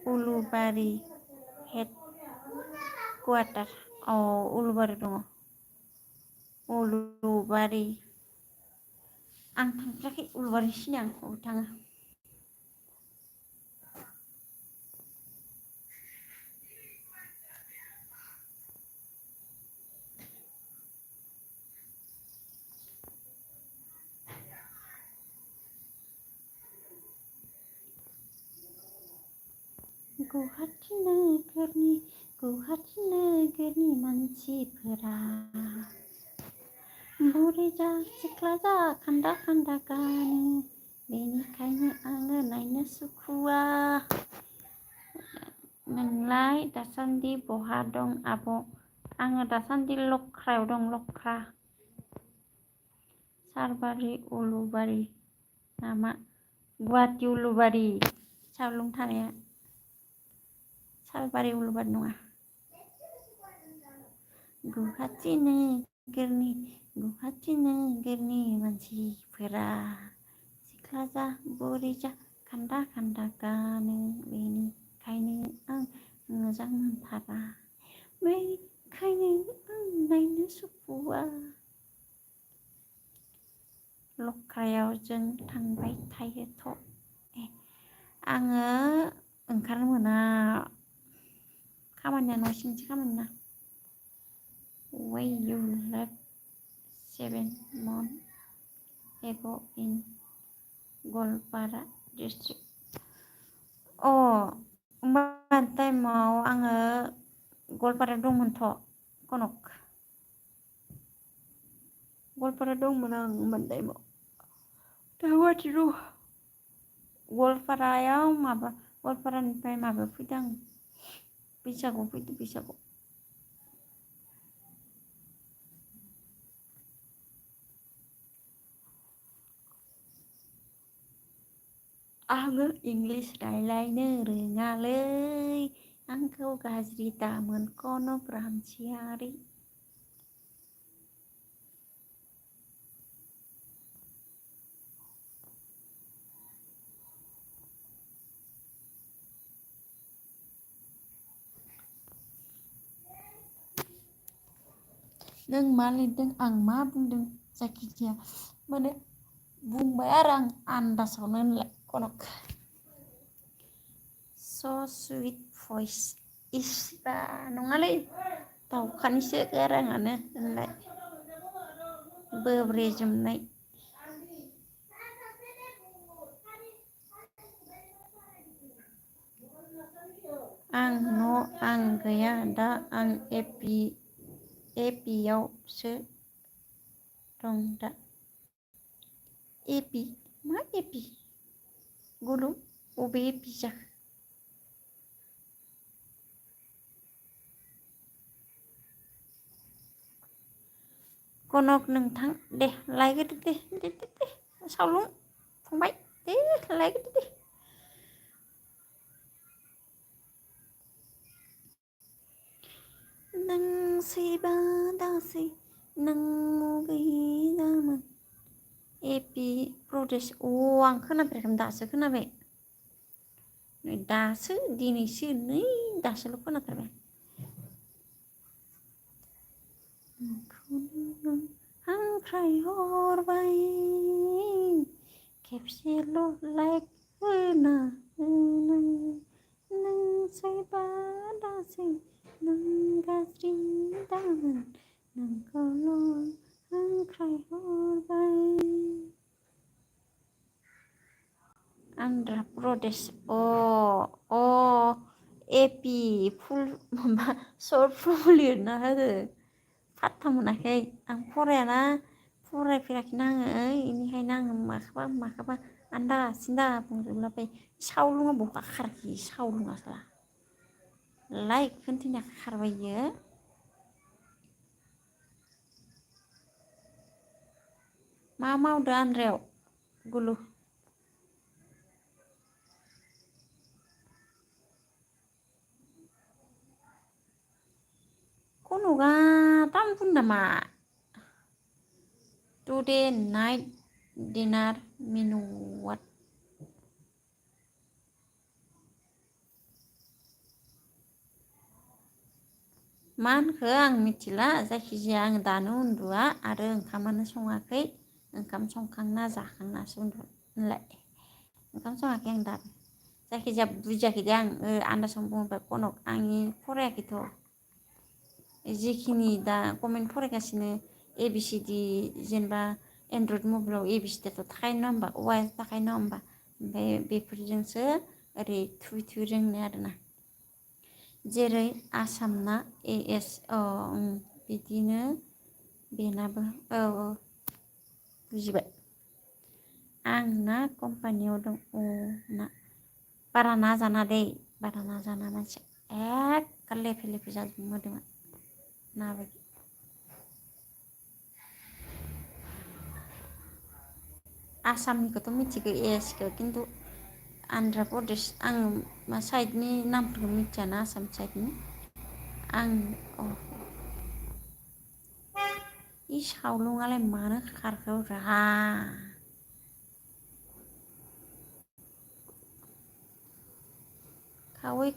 Ulubari head quarter. उलुबारि दङ। उलुबारि आं थांफेराखै। उलुबारि सिनाया आं अबाव थाङो। गुवाहाटी नोगोरनि मानसिफोरा बुरै जा सिख्ला जा खान्दा खान्दा गानो बेनिखायनो आङो नायनो सुखुवा। नोंलाय दासान्दि बहा दं आब'? आङो दासान्दि लख्रायाव दं लख्रा। सालबारि उलुबारि नामा? गुवाहाटी उलुबारि सावलुं थानाया। सालबारि उलुबारि नङा। गुवाहाटी नोगोरनि मानसिफोरा सिख्ला जा बुरै जा खान्दा खान्दा गानो बेनिखायनो आं मोजां मोनथारा। बेनिखायनो आं नायनो सुखुवा। लख्रायाव जों थांबाय थायोथ'। आङो ओंखारनो मोना। खामानिया न' सिंनिसो खामानि ना। Why you left 7 months? एबो इन गवालपारा डिस्ट्रिक्ट होमबा टाइमाव आङो गवालपारायाव दंमोनथ' कनक गवालपारा दंमोन आं होमबा टाइमाव दा गुवाहाटि दं गवालपारायाव गवालपारानिफ्राय माबायाव फैदों आं बैसागुआव फैदों बैसागुआव आङो इंलिस रायलायनो रोङालै आंखौ गाज्रि दामोन कनक रामसियारि नों मा लिरदों आं मा बुंदों जायखिजाया माने बुंबाय आरो आं आन्दासावनो होनलाय कनक स' सुइट भइस इसिबा नङालै दाउखानिसो गाराङानो होनलाय बोब्रेजोबनाय आं गैया दा आं एपिआवसो दं दा एपि मा एपि गुलु अबे एपि जाखो कनक नोंथां दे लायगोदो दे सावलुं फंबाय दे लायगोदो दे नोंसैबा दासै नों मबे जामोन एपि प्रदेश आं खोनाफेराखैमोन दासो खोनाबाय दासो दिनैसो नै दासोल' खोनाथारबाय हांख्राय हरबाय खेबसेल' लाइक होना नोंसैबा दासै नों गाज्रि दामोन नोंखौल' हांख्राय हरबाय आन्ध्र प्रदेश एपि फुल माबा सर्ट फर्म लिरना होदो फात्ता मोनाखै आं फरायफेराखैना आङो बेनिखायनो आङो माखौबा आन्दा सिन्दा बुंजोबलाबाय सावलुङा बहा खारखि सावलुङासो लाइक खोन्थिना खारबाय इयो मा मावदो आन्द्रायाव गुलु कनकआ तामुलपुर नामा टुडे नाइट डिनार मेनु वाट मा होनखो आं मिथिला जायखिजाया आं दानो उन्दुआ आरो ओंखामानो सङाखै ओंखाम संखांना जाखांनासो उन्दुगोन होनलाय ओंखाम सङाखै आं दाबो जायखिजाया बुजियाखै दे आं आन्दासावनो बुंबाय कनक आंनि फरायाखैथ' जिखिनि दा कमेन्ट फरायगासिनो ABCD जेनेबा एन्ड्रइड मबाइलाव ABCDथ' थाखायो नङा होमबा वाइस थाखायो नङा होमबा ओमफ्राय बेफोरजोंसो ओरै थुयै रोंनाय आरोना जेरै आसामना AS बिदिनो बेनाबो औ बुजिबाय आं ना कम्पानियाव दं ना बारा नाजाना दै बारा नाजाना मानसिया एखे लेफे जाजोबो मोदोमा ना बायदि आसामनिखौथ' मिथिगौ ASखौ खिन्थु आन्ध्र प्रदेश आं मा साइडनि नामफोरखौ मिथियाना आसाम साइडनि आं इ सावलुङालाय मानो खारखो रा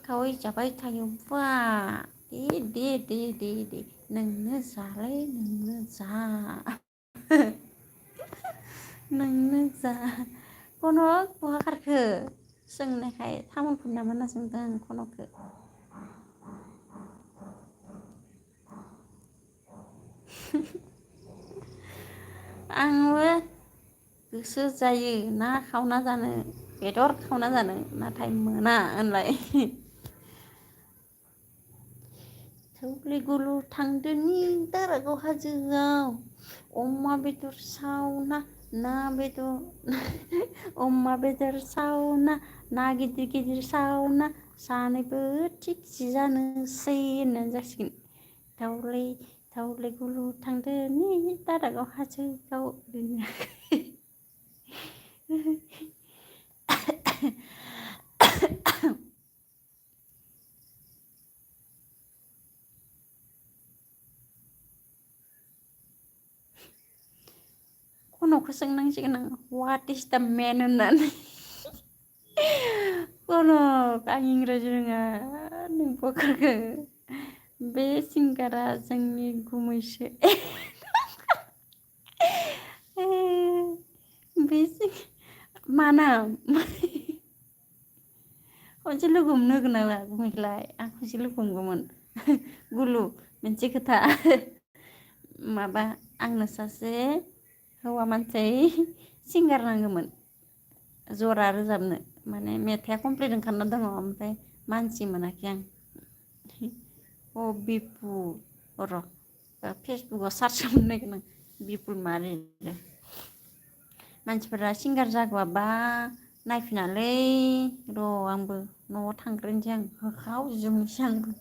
खावै जाबाय थायोबा दे नोंनो जालाय नोंनो जा नोंनो जा कनक बहा खारखो सोंनायखाय तामुलपुर नामा होनना सोंदों आं कनकखौ आंबो गोसो जायो ना खावना जानो बेदर खावना जानो नाथाय मोना होनलाय थौलेगुलु थांदोनि दारागाव हाजोआव अमा बेदर सावना ना बेदर अमा बेदर सावना ना गिदिर गिदिर सावना सानैबो थिगसे जानोसै होननानै जासिगोन थौलेगुलु थांदोनि दारागाव हाजोआव खन'खौ सोंनांसिगोन आं वाट इज दा मेन होननानै खन'क आं इंराजि रोङा नों बखारखो बे सिंगारा जोंनि गुमैसो बे मा नाम खनसे लोगो हमनो होगोन नामा गुमैखौलाय आं खनसे लोगो हमगौमोन गुलु मोनसे खोथा माबा आंनो सासे हौवा मानसि सिंगार नांगौमोन जरा रोजाबनो माने मेथाइआ कमप्लिट ओंखारना दङ ओमफ्राय मानसि मोनाखै आं बिपुल र' फेसबुकआव सार्च खालामनो नागिरदों आं बिपुल मारि मानसिफोरा सिंगार जागौआबा नायफिनालै र' आंबो न'आव थांग्रोनोसै आं होखावजोबनोसै आंबो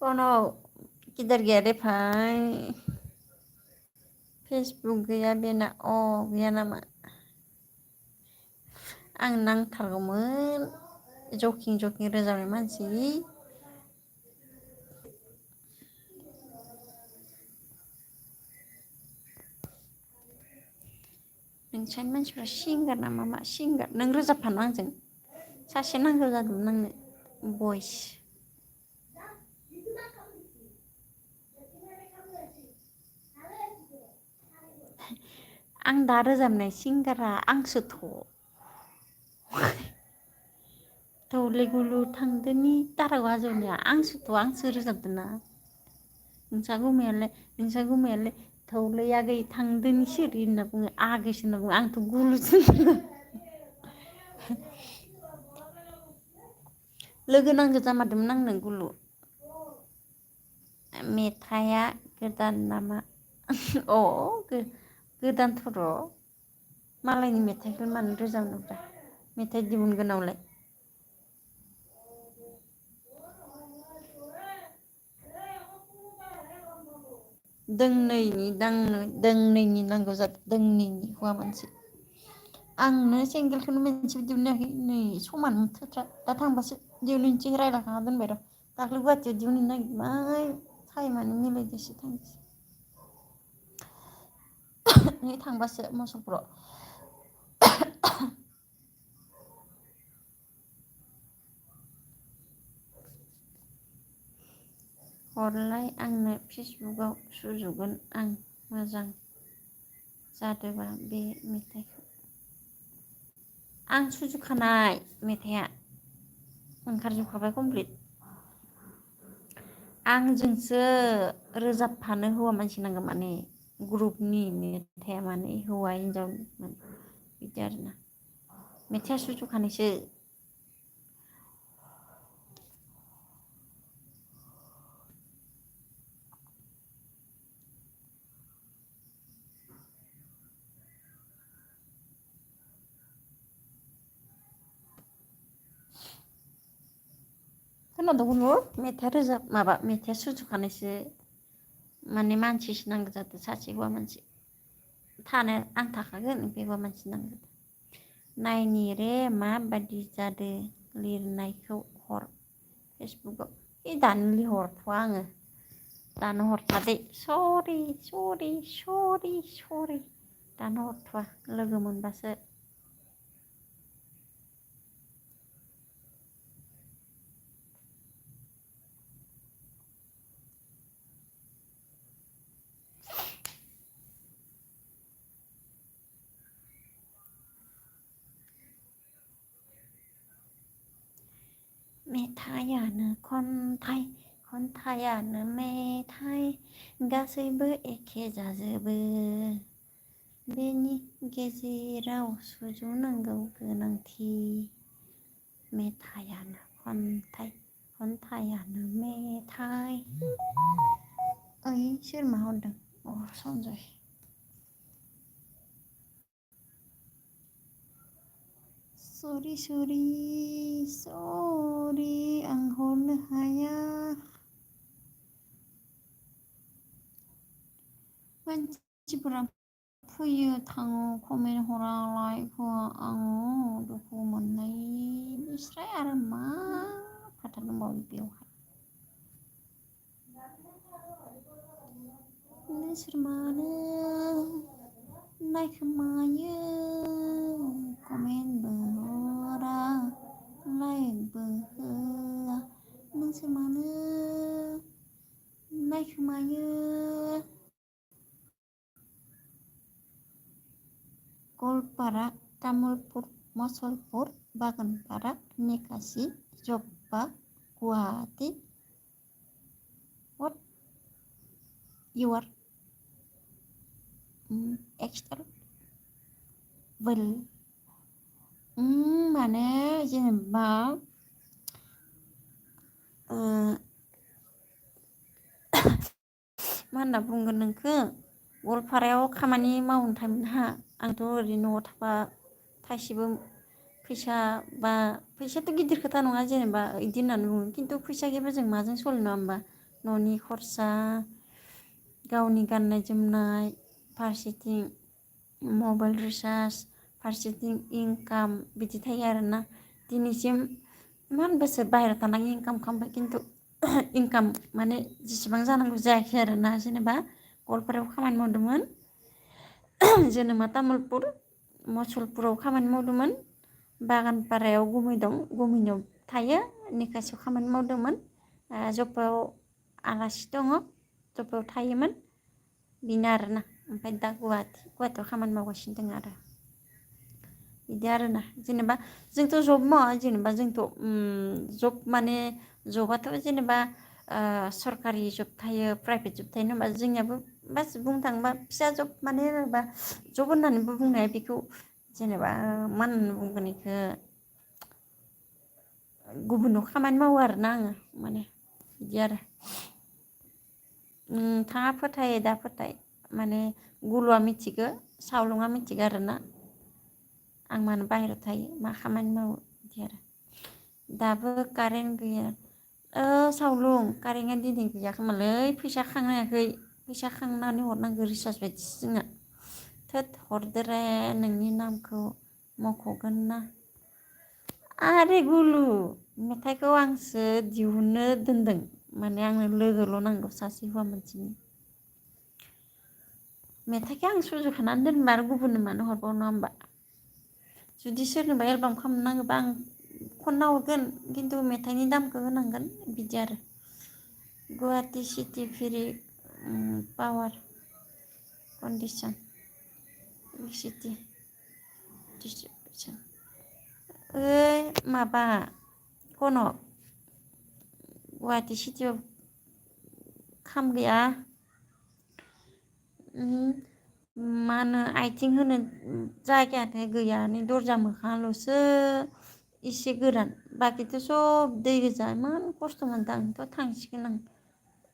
कनाव गिदिर गैया दे भाई फेसबुक गैया बेना गैया नामा आं नांथारगौमोन जकिं रोजाबनाय मानसि नोंसानि मानसिफ्रा सिंगार नामा मा सिंगार नों रोजाबफानो आंजों सासे नांगौ जादोंमोन आंनो भइस आं दा रोजाबनाय सिंगारा आंसोथ' थौलेगुलु थांदोनि दारागाव हाजोनिया आंसो रोजाबदों ना नोंसा गुमैयालाय थौले आगै थांदोनि सिरि होनना बुङो आगैसो होनना बुङो आंथ' गुलुसो लोगो नांगौ जामारदोंमोन आंनो गुलु मेथाइआ गोदान नामा गोदानथ' र' मालायनि मेथाइखौ मानो रोजाबनोब्रा मेथाइ दिहुनगोनावलाय दोंनैनि नांगौ जादों दोंनैनि हौवा मानसि आंनो सिंगेलखौनो मोनसेबो दिहुनाखै नै समानो थोथ्रा दा थांबासो दिहुननोसै रायलायखाना दोनबाय र' दाख्लै गुवाहाटियाव दिहुननो नागिरबाय टाइमानो मिलायदोसो थांसै नै थांबासो मुसलपुराव हरलाय आंनो फेसबुकआव सुजुगोन आं मोजां जादोबा बे मेथाइखौ आं सुजुखानाय मेथाइआ ओंखारजोबखाबाय कमप्लिट आंजोंसो रोजाबफानो हौवा मानसि नांगौ माने ग्रुपनि मेथाइआ माने हौवा हिन्जाव बिदि आरोना मेथाइआ सुजुखानायसो खोनादों मेथाइआ सुजुखानायसो माने मानसिसो नांगौ जादों सासे हौवा मानसि आं थाखागोन बे हौवा मानसि नांगौ नायनि रे माबायदि जादों लिरनायखौ हर फेसबुकआव दानो हरथ'आ आङो दानो हरथ'आ दे सरि दानो हरथ'आ लोगो मोनबासो मेथाइयानो खन्थाइयानो मेथाइ गासैबो एखे जाजोबो बेनि गेजेराव सुजुनांगौ गोनांथि मेथाइयानो खन्थाइयानो मेथाइ ओइ सोर मा हरदों सन्जय सरि आं हरनो हाया मानसिफोरा फैयो थाङो कमेन्ट हरा लाइक होआ आङो दुखु मोननायनिफ्राय आरो मा खोथा दंबावो बेवहाय नोंसोर मानो नायखोमायो कमेन्टबो हरा लाइकबो होआ नोंसोर मानो नायखोमायो गवालपारा तामुलपुर मसलपुर बागानपारा निकासि जब्बा Guwahati what you are external माने जेनेबा मा होनना बुंगोन नोंखो गवालपारायाव खामानि मावनो थांहा आंथ' ओरैनो न'आव थाबा थाइसेबो फैसायाथ' गिदिर खोथा नङा जेनेबा इदि होननानै बुङो खिन्थु फैसा गैयाबा जों माजों सलिनो नङा होमबा न'नि खरसा गावनि गाननाय जोमनाय फारसेथिं मबाइल रिचार्ज फारसेथिं इनकाम बिदि थायो आरोना दिनैसिम इमान बोसोर बाहेरायाव थानानै इनकाम खालामबाय खिन्थु इनकाम माने जेसेबां जानांगौ जायाखै आरोना जेनेबा गवालपारायाव खामानि मावदोंमोन जोनोमा तामुलपुर मसलपुराव खामानि मावदोंमोन बागानपारायाव गुमै दं गुमैनियाव थायो निकासियाव खामानि मावदोंमोन जब्बायाव आलासि दङ जब्बायाव थायोमोन बेनो आरोना ओमफ्राय दा गुवाहाटियाव खामानि मावगासिनो दङ आरो बिदि आरोना जेनेबा जोंथ' जब मावा जेनेबा जोंथ' जब माने जबाथ' जेनेबा सरकारि जब थायो प्राइभेट जब थायो होनबा जोंनियाबो बास बुंनो थाङोबा फिसा जब माने जेनेबा जब होननानैबो बुंनो हाया बेखौ जेनेबा मा होननानै बुंगोन बेखौ गुबुनाव खामानि मावो आरोना आङो माने बिदि आरो नोंथाङा फोथाय दा फोथाय माने गुलुआ मिथिगो सावलुङा मिथिगो आरोना आं मानो बाहेरायाव थायो मा खामानि मावो बिदि आरो दाबो कारेन्ट गैया सावलुं कारेन्टआ दिनै गैया खोमालै फैसा खांनो हायाखै फैसा खांनानै हरनांगौ रिसार्ज बायदिसो जोंना थोद हरदोरे नोंनि नामखौ मख'गोन ना आरे गुलु मेथाइखौ आंसो दिहुननो दोनदों माने आंनो लोगोल' नांगौ सासे हौवा मानसिनि मेथाइखौ आं सुजुखानानै दोनबा आरो गुबुननो मानो हरबाव नङा होमबा जुदि सोरनोबा एलबाम खालामनांगौबा आं खनना हरगोन खिन्थु मेथाइनि दामखौ होनांगोन बिदि आरो गुवाहाटी सिटि फेरि पावार कन्डिसन इलेक्ट्रिसिटि डिस्ट्रिबिउसन ओइ माबा कनक गुवाहाटी सिटियाव खाम गैया मा होनो आथिं होनो जायगायानो गैया नै दरजा मोखाङाल'सो एसे गोरान बाखिथ' सब दै गोजा इमान खस्थ' मोनदों आंथ' थांसिगोन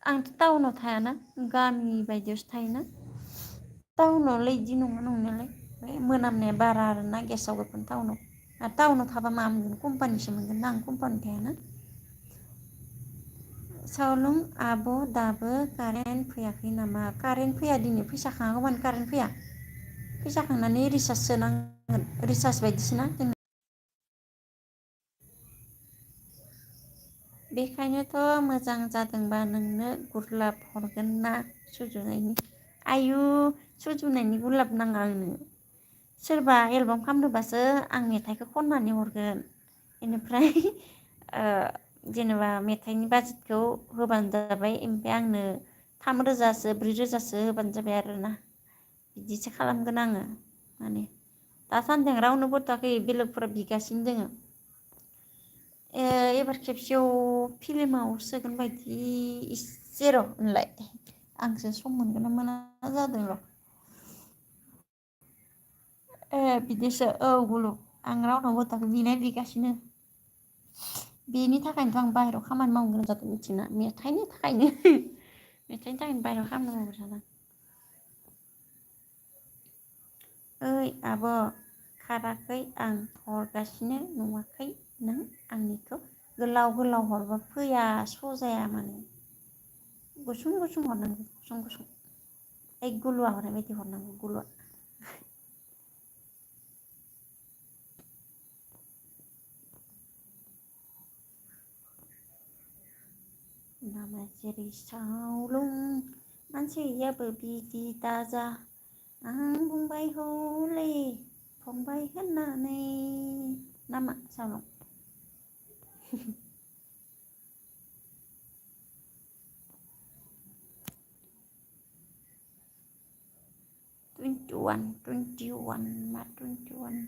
आंथ' टाउनाव थायाना गामि बायदियावसो थायोना टाउनावलाय बिदि नङा नंनायालाय मोनामनाया बारा आरोना गेसाव गोफोन टाउनाव थाबा मा मोनगोन कम्पानिसो मोनगोन ना आं कम्पानि थायाना सावलुं आब' दाबो कारेन्ट फैयाखै नामा कारेन्ट फैया दिनै फैसा खाङागौमानि कारेन्ट फैया फैसा खांनानै रिसार्ज सोनांगोन रिसार्ज बायदिसिना जों बेखायनोथ' मोजां जादोंबा नोंनो गुरलाब हरगोन ना सुजुनायनि आयु सुजुनायनि गुरलाब नाङा आंनो सोरबा एलबाम खालामदोंबासो आं मेथाइखौ खननानै हरगोन बेनिफ्राय जेनेबा मेथाइनि बाजेटखौ होबानो जाबाय ओमफ्राय आंनो 3,000सो 4,000सो होबानो जाबाय आरोना बिदिसो खालामगोन आङो माने दासान्दि आं रावनोबो हरथ'वाखै बेलेगफोरा बिगासिनो दोङो एबार खेबसेयाव फिल्माव सोगोन बायदि इसे र' होनलाय आंसो सम मोनगोन ना मोना जादों र' बिदिसो औ गुलु आं रावनावबो हथाखै बिनाय बिगासिनो बेनि थाखायनोथ' आं बाहेरायाव खामानि मावनो गोनां जादों मिथिना मेथाइनि थाखायनो बाहेरायाव खामानि मावनो जादों ओइ आब' खाराखै आं हरगासिनो नुवाखै नों आंनिखौ गोलाव गोलाव हरबा फैया सजाया माने गुसुं गुसुं हरनांगौ गुसुं गुसुं ओइ गुलुआ हरनाय बायदि हरनांगौ गुलुआ नामा जेरै सावलुं मानसियाबो बिदि दाजा आं बुंबाय हले फंबाय होननानै नामा सावलुं 21 मा 21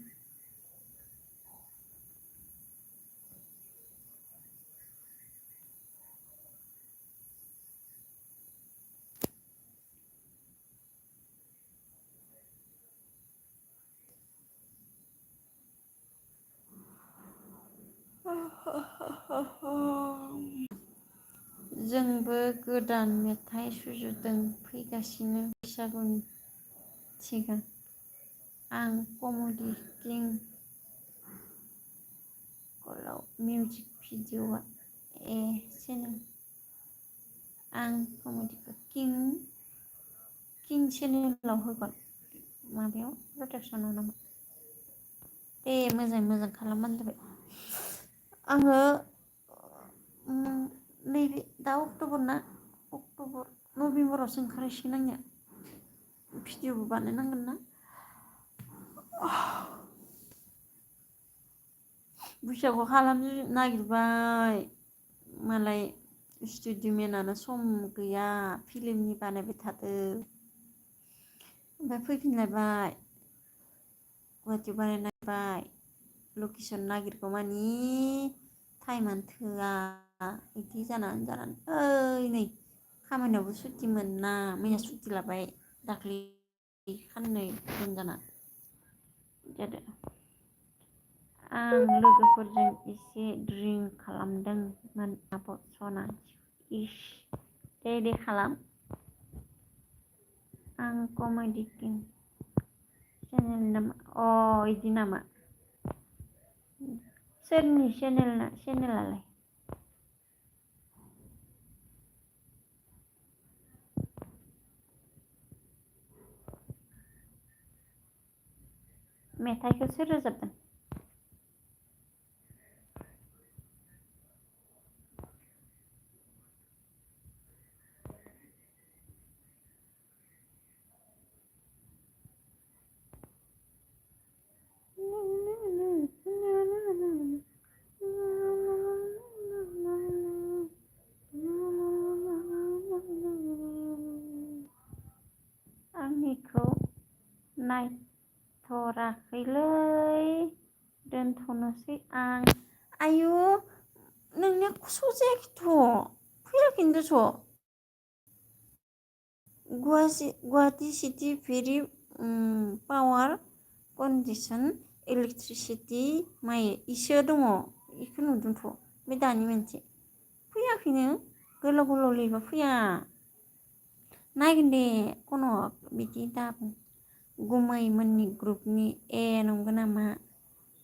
जोंबो गोदान मेथाइ सुजुदों फैगासिनो बैसागुनि सिगां आं कमेडि किं कलाव मिउजिक भिडिअ'आ चेनेल आं कमेडिखौ किं चेनेलाव होगोन माबायाव प्रडाक्सनाव नामा दे मोजां खालामबानो जाबाय आङो नैबे दा अक्ट'बर नभेम्बरावसो ओंखारहैसिगोन आंनिया भिडिअबो बानायनांगोन ना बैसागु खालामनो नागिरबाय मालाय स्टुडिअमेनानो सम गैया फिल्मनि बानायबाय थादों ओमफ्राय फैफिनलायबाय गुवाहाटियाव बानायनायबाय लकेसन नागिरगौ मानि टाइमानो थोआ बिदि जानानै ओइ नै खामानियावबो सुटि मोना मैया सुटि लाबाय दाख्लै खाननै लोमजाना जादों आं लोगोफोरजों एसे ड्रिंक खालामदोंमोन आब' सना इस दे खालाम आं कमेडि किं चेनेल नामा इदि नामा सोरनि चेनेलालाय मेथाइखौ सोर रोजाबदों आंनिखौ नायथराखैलै दोनथ'नोसै आं आयु नोंनिया सजायाखैथ' फैयाखैनो दस' Guwahati city very power condition electricity माइ इसे दङ बेखौ नुदोंथ' बे दानि मोनसे फैयाखैनो गोलाव लिरबा फैया नायगोन दे कन' बिदि दाबुं गुमैमोननि ग्रुपनि नंगौ नामा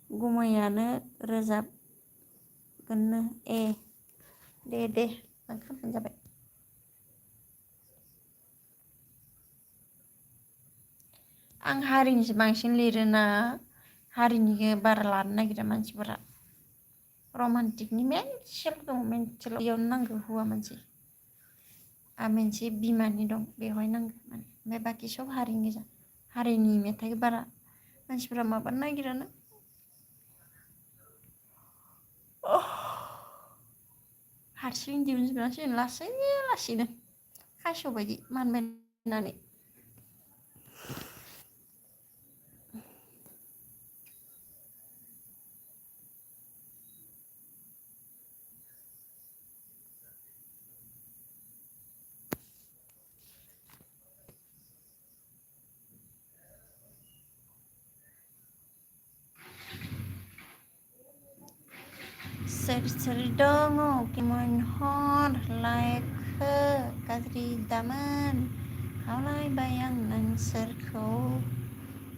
गुमैयानो रोजाबगोननो दे आं खालामबानो जाबाय आं हारिनिसो बांसिन लिरोना हारिनिखौ बारा लानो नागिरा मानसिफोरा रमान्टिकनि मेनसेल दं मेनसेल बेयावनो नांगौ हौवा मानसि मोनसे बिमानि दं बेवहाय नांगौ माने ओमफ्राय बाखि सब हारिनि गोजा हारिनि मेथाइखौ बारा मानसिफोरा माबानो नागिराना हारसिं दिहुनजोबनांसिगोन लासैनो खासेव बायदि मानबाय होननानै सोर दङ केमन हरलायखो गाज्रि दामोन खावलायबाय आं नोंसोरखौ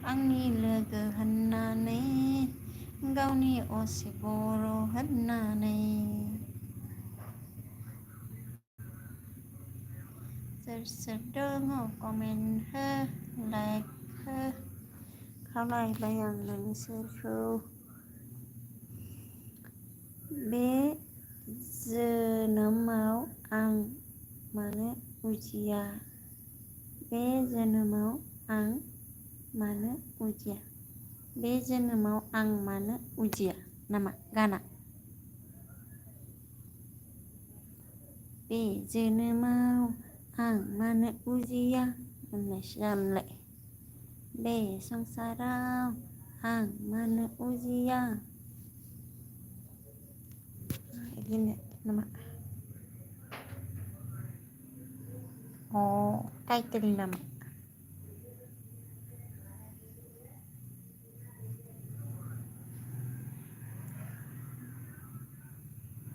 आंनि लोगो होननानै गावनि असे बर' होननानै सोर दङ कमेन्ट हो लाइक हो खावलायबाय आं नोंसोरखौ बे जोनोमाव आं मानो उजिया बे जोनोमाव आं मानो उजिया बे जोनोमाव आं मानो उजिया नामा गाना बे जोनोमाव आं मानो उजिया होननायसो जागोनलाय बे संसाराव आं मानो उजिया बिदिनो नामा टाइटेल नामा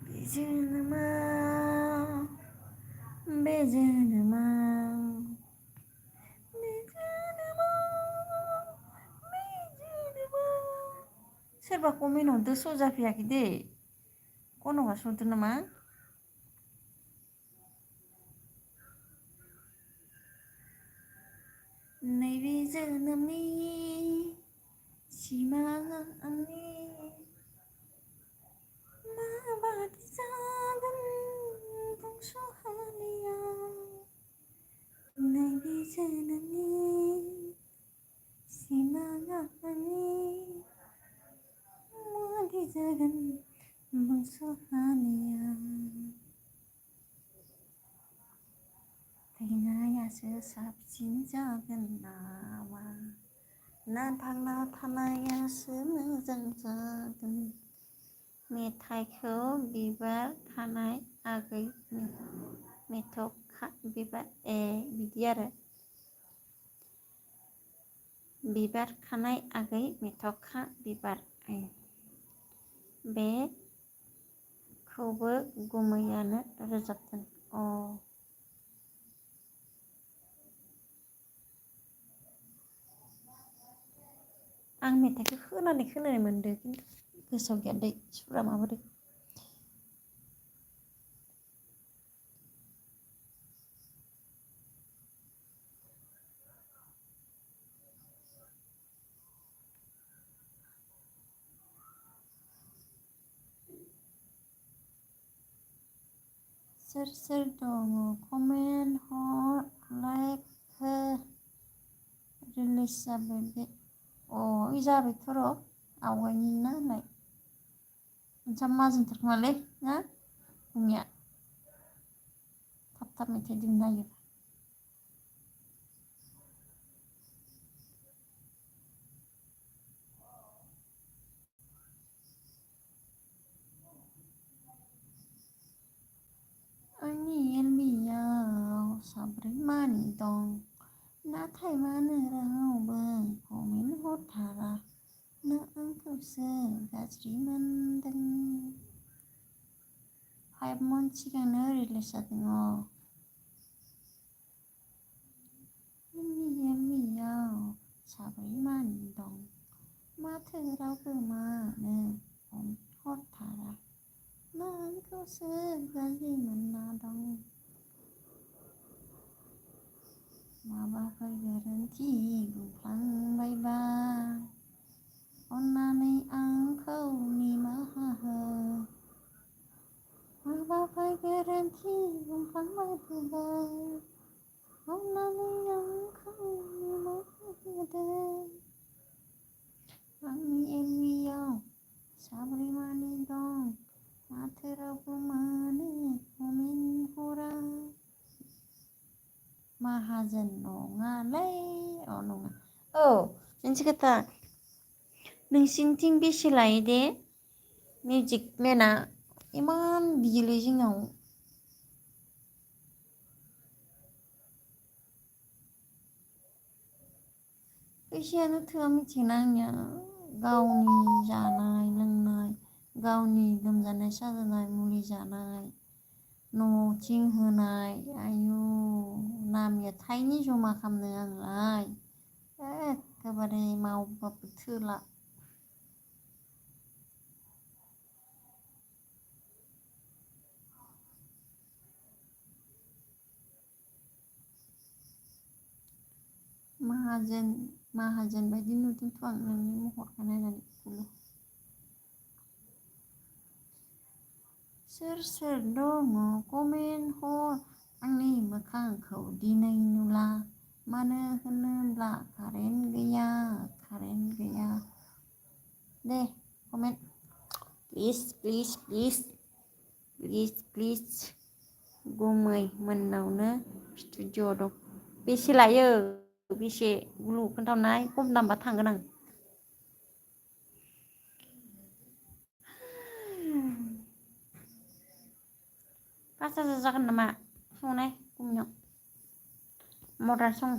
बे जोनोमाव बे जोनोमाव बे जोनोमाव सोरबा कमेन्ट हरदो स' जाफैयाखै दे कन'गासो हरदो नामा नैबे जोनोमनि सिमां आंनि माबादि जागोन बुंस' हालिया नैबे जोनोमनि सिमां आंनि माबादि जागोन बुंस' हालिया थैनायासो साबसिन जागोन नामा ना थांना थानायासो मोजां जागोन मेथाइखौ बिबार खानाय आगै मेथ'खा बिबार बिदि आरो बिबार खानाय आगै मेथ'खा बिबार बेखौबो गुमैयानो रोजाबदों आं मेथाइखौ खोनानाय मोनदों खिन्थु गोसोआव गैया दै सुरा माबोरै सोर दङ कमेन्ट हर लाइक हो रिलिज जाबाय बे जाबायथ' र' आवगायनि नालाय ओंखाम माजोंथारखोमालै ना बुंनिया थाब मेथाइ दिहुननो नागिर आंनि एलबियाव साब्रै मानि दं नाथाय मानो रावबो कमेन्ट हरथारा ना आंखौसो गाज्रि मोनदों 5 month सिगांनो रिलिज जादों आंनि एलबियाव साब्रै मानि दं माथो रावबो मानो कमेन्ट हरथारा ना आंखौसो गाज्रि मोनना दं माबाफोर गोरोन्थि बुंफ्लांबायबा अन्नानै आंखौ निमाहा हो माबाफोर गोरोन्थि बुंफ्लांबायबा अन्नानै आंखौ निमाहा होदो आंनि एलबियाव साब्रै मानि दं माथो रावबो मानो कमेन्ट हरा माहाजोन नङालै नङा मोनसे खोथा नोंसिनिथिं बेसे लायो दे मिउजिक मेना इमान बियोलै जोंनाव फैसायानो थोआ मिथिगोना आंनिया गावनि जानाय लोंनाय गावनि लोमजानाय साजानाय मुलि जानाय न'आव थिं होनाय आयु नामिया थाइनै जमा खालामनो आंलाय एखेबारे मावबाबो थोला। माहाजोन बायदि नुदोंथ' आं नोंनि महरखौ नायनानै गुलु। सोर सोर दङ कमेन्ट हर आंनि मोखांखौ दिनै नुला मानो होनोब्ला कारेन्ट गैया। दे कमेन्ट प्लिज गुमै मोननावनो स्टुडिअ दं। बेसे लायो बेसे गुलु खोन्थाहरनाय खम दामबा थांगोन आं। 5,000 जागोन नामा संनाय गुमैनाव मदार सं।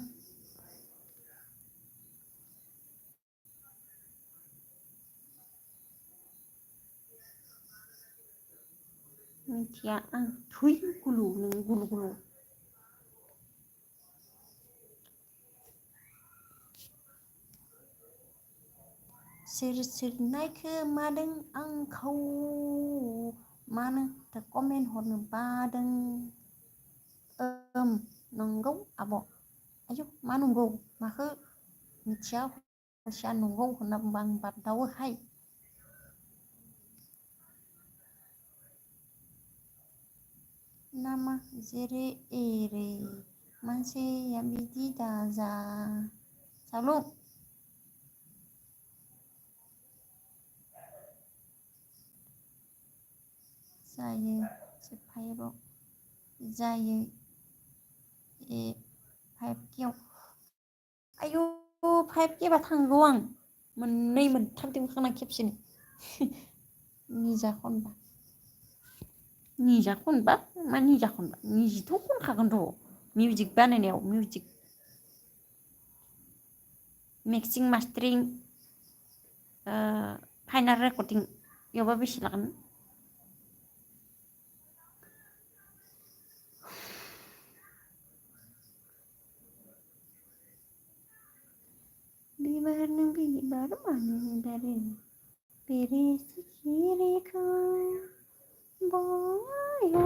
मिथिया आं थुइ गुलु नों गुलु। सोर नायखोमादों आंखौ मानो कमेन्ट हरनो बादों। नंगौ आब' आयौ मा नंगौ माखो मिथिया हसिया नंगौ होनना बुंबा आं बारदावोहाय। नामा जेरै एरै मानसिया बिदि दाजा सालु जायो जोबफायोल' जायो 5K आव आयु 5K बा थांगौ आं मोननै मोनथामथिं खाना खेबसेनो निजा खनबा मा निजा खनबा निजिथ' खनखागोनथ' मिउजिक बानायनायाव music mixing mastering final recording बेयावबा बेसे लागोन। बिबार नों बिबार मानो बारो बेरे सिखिरिखौ बया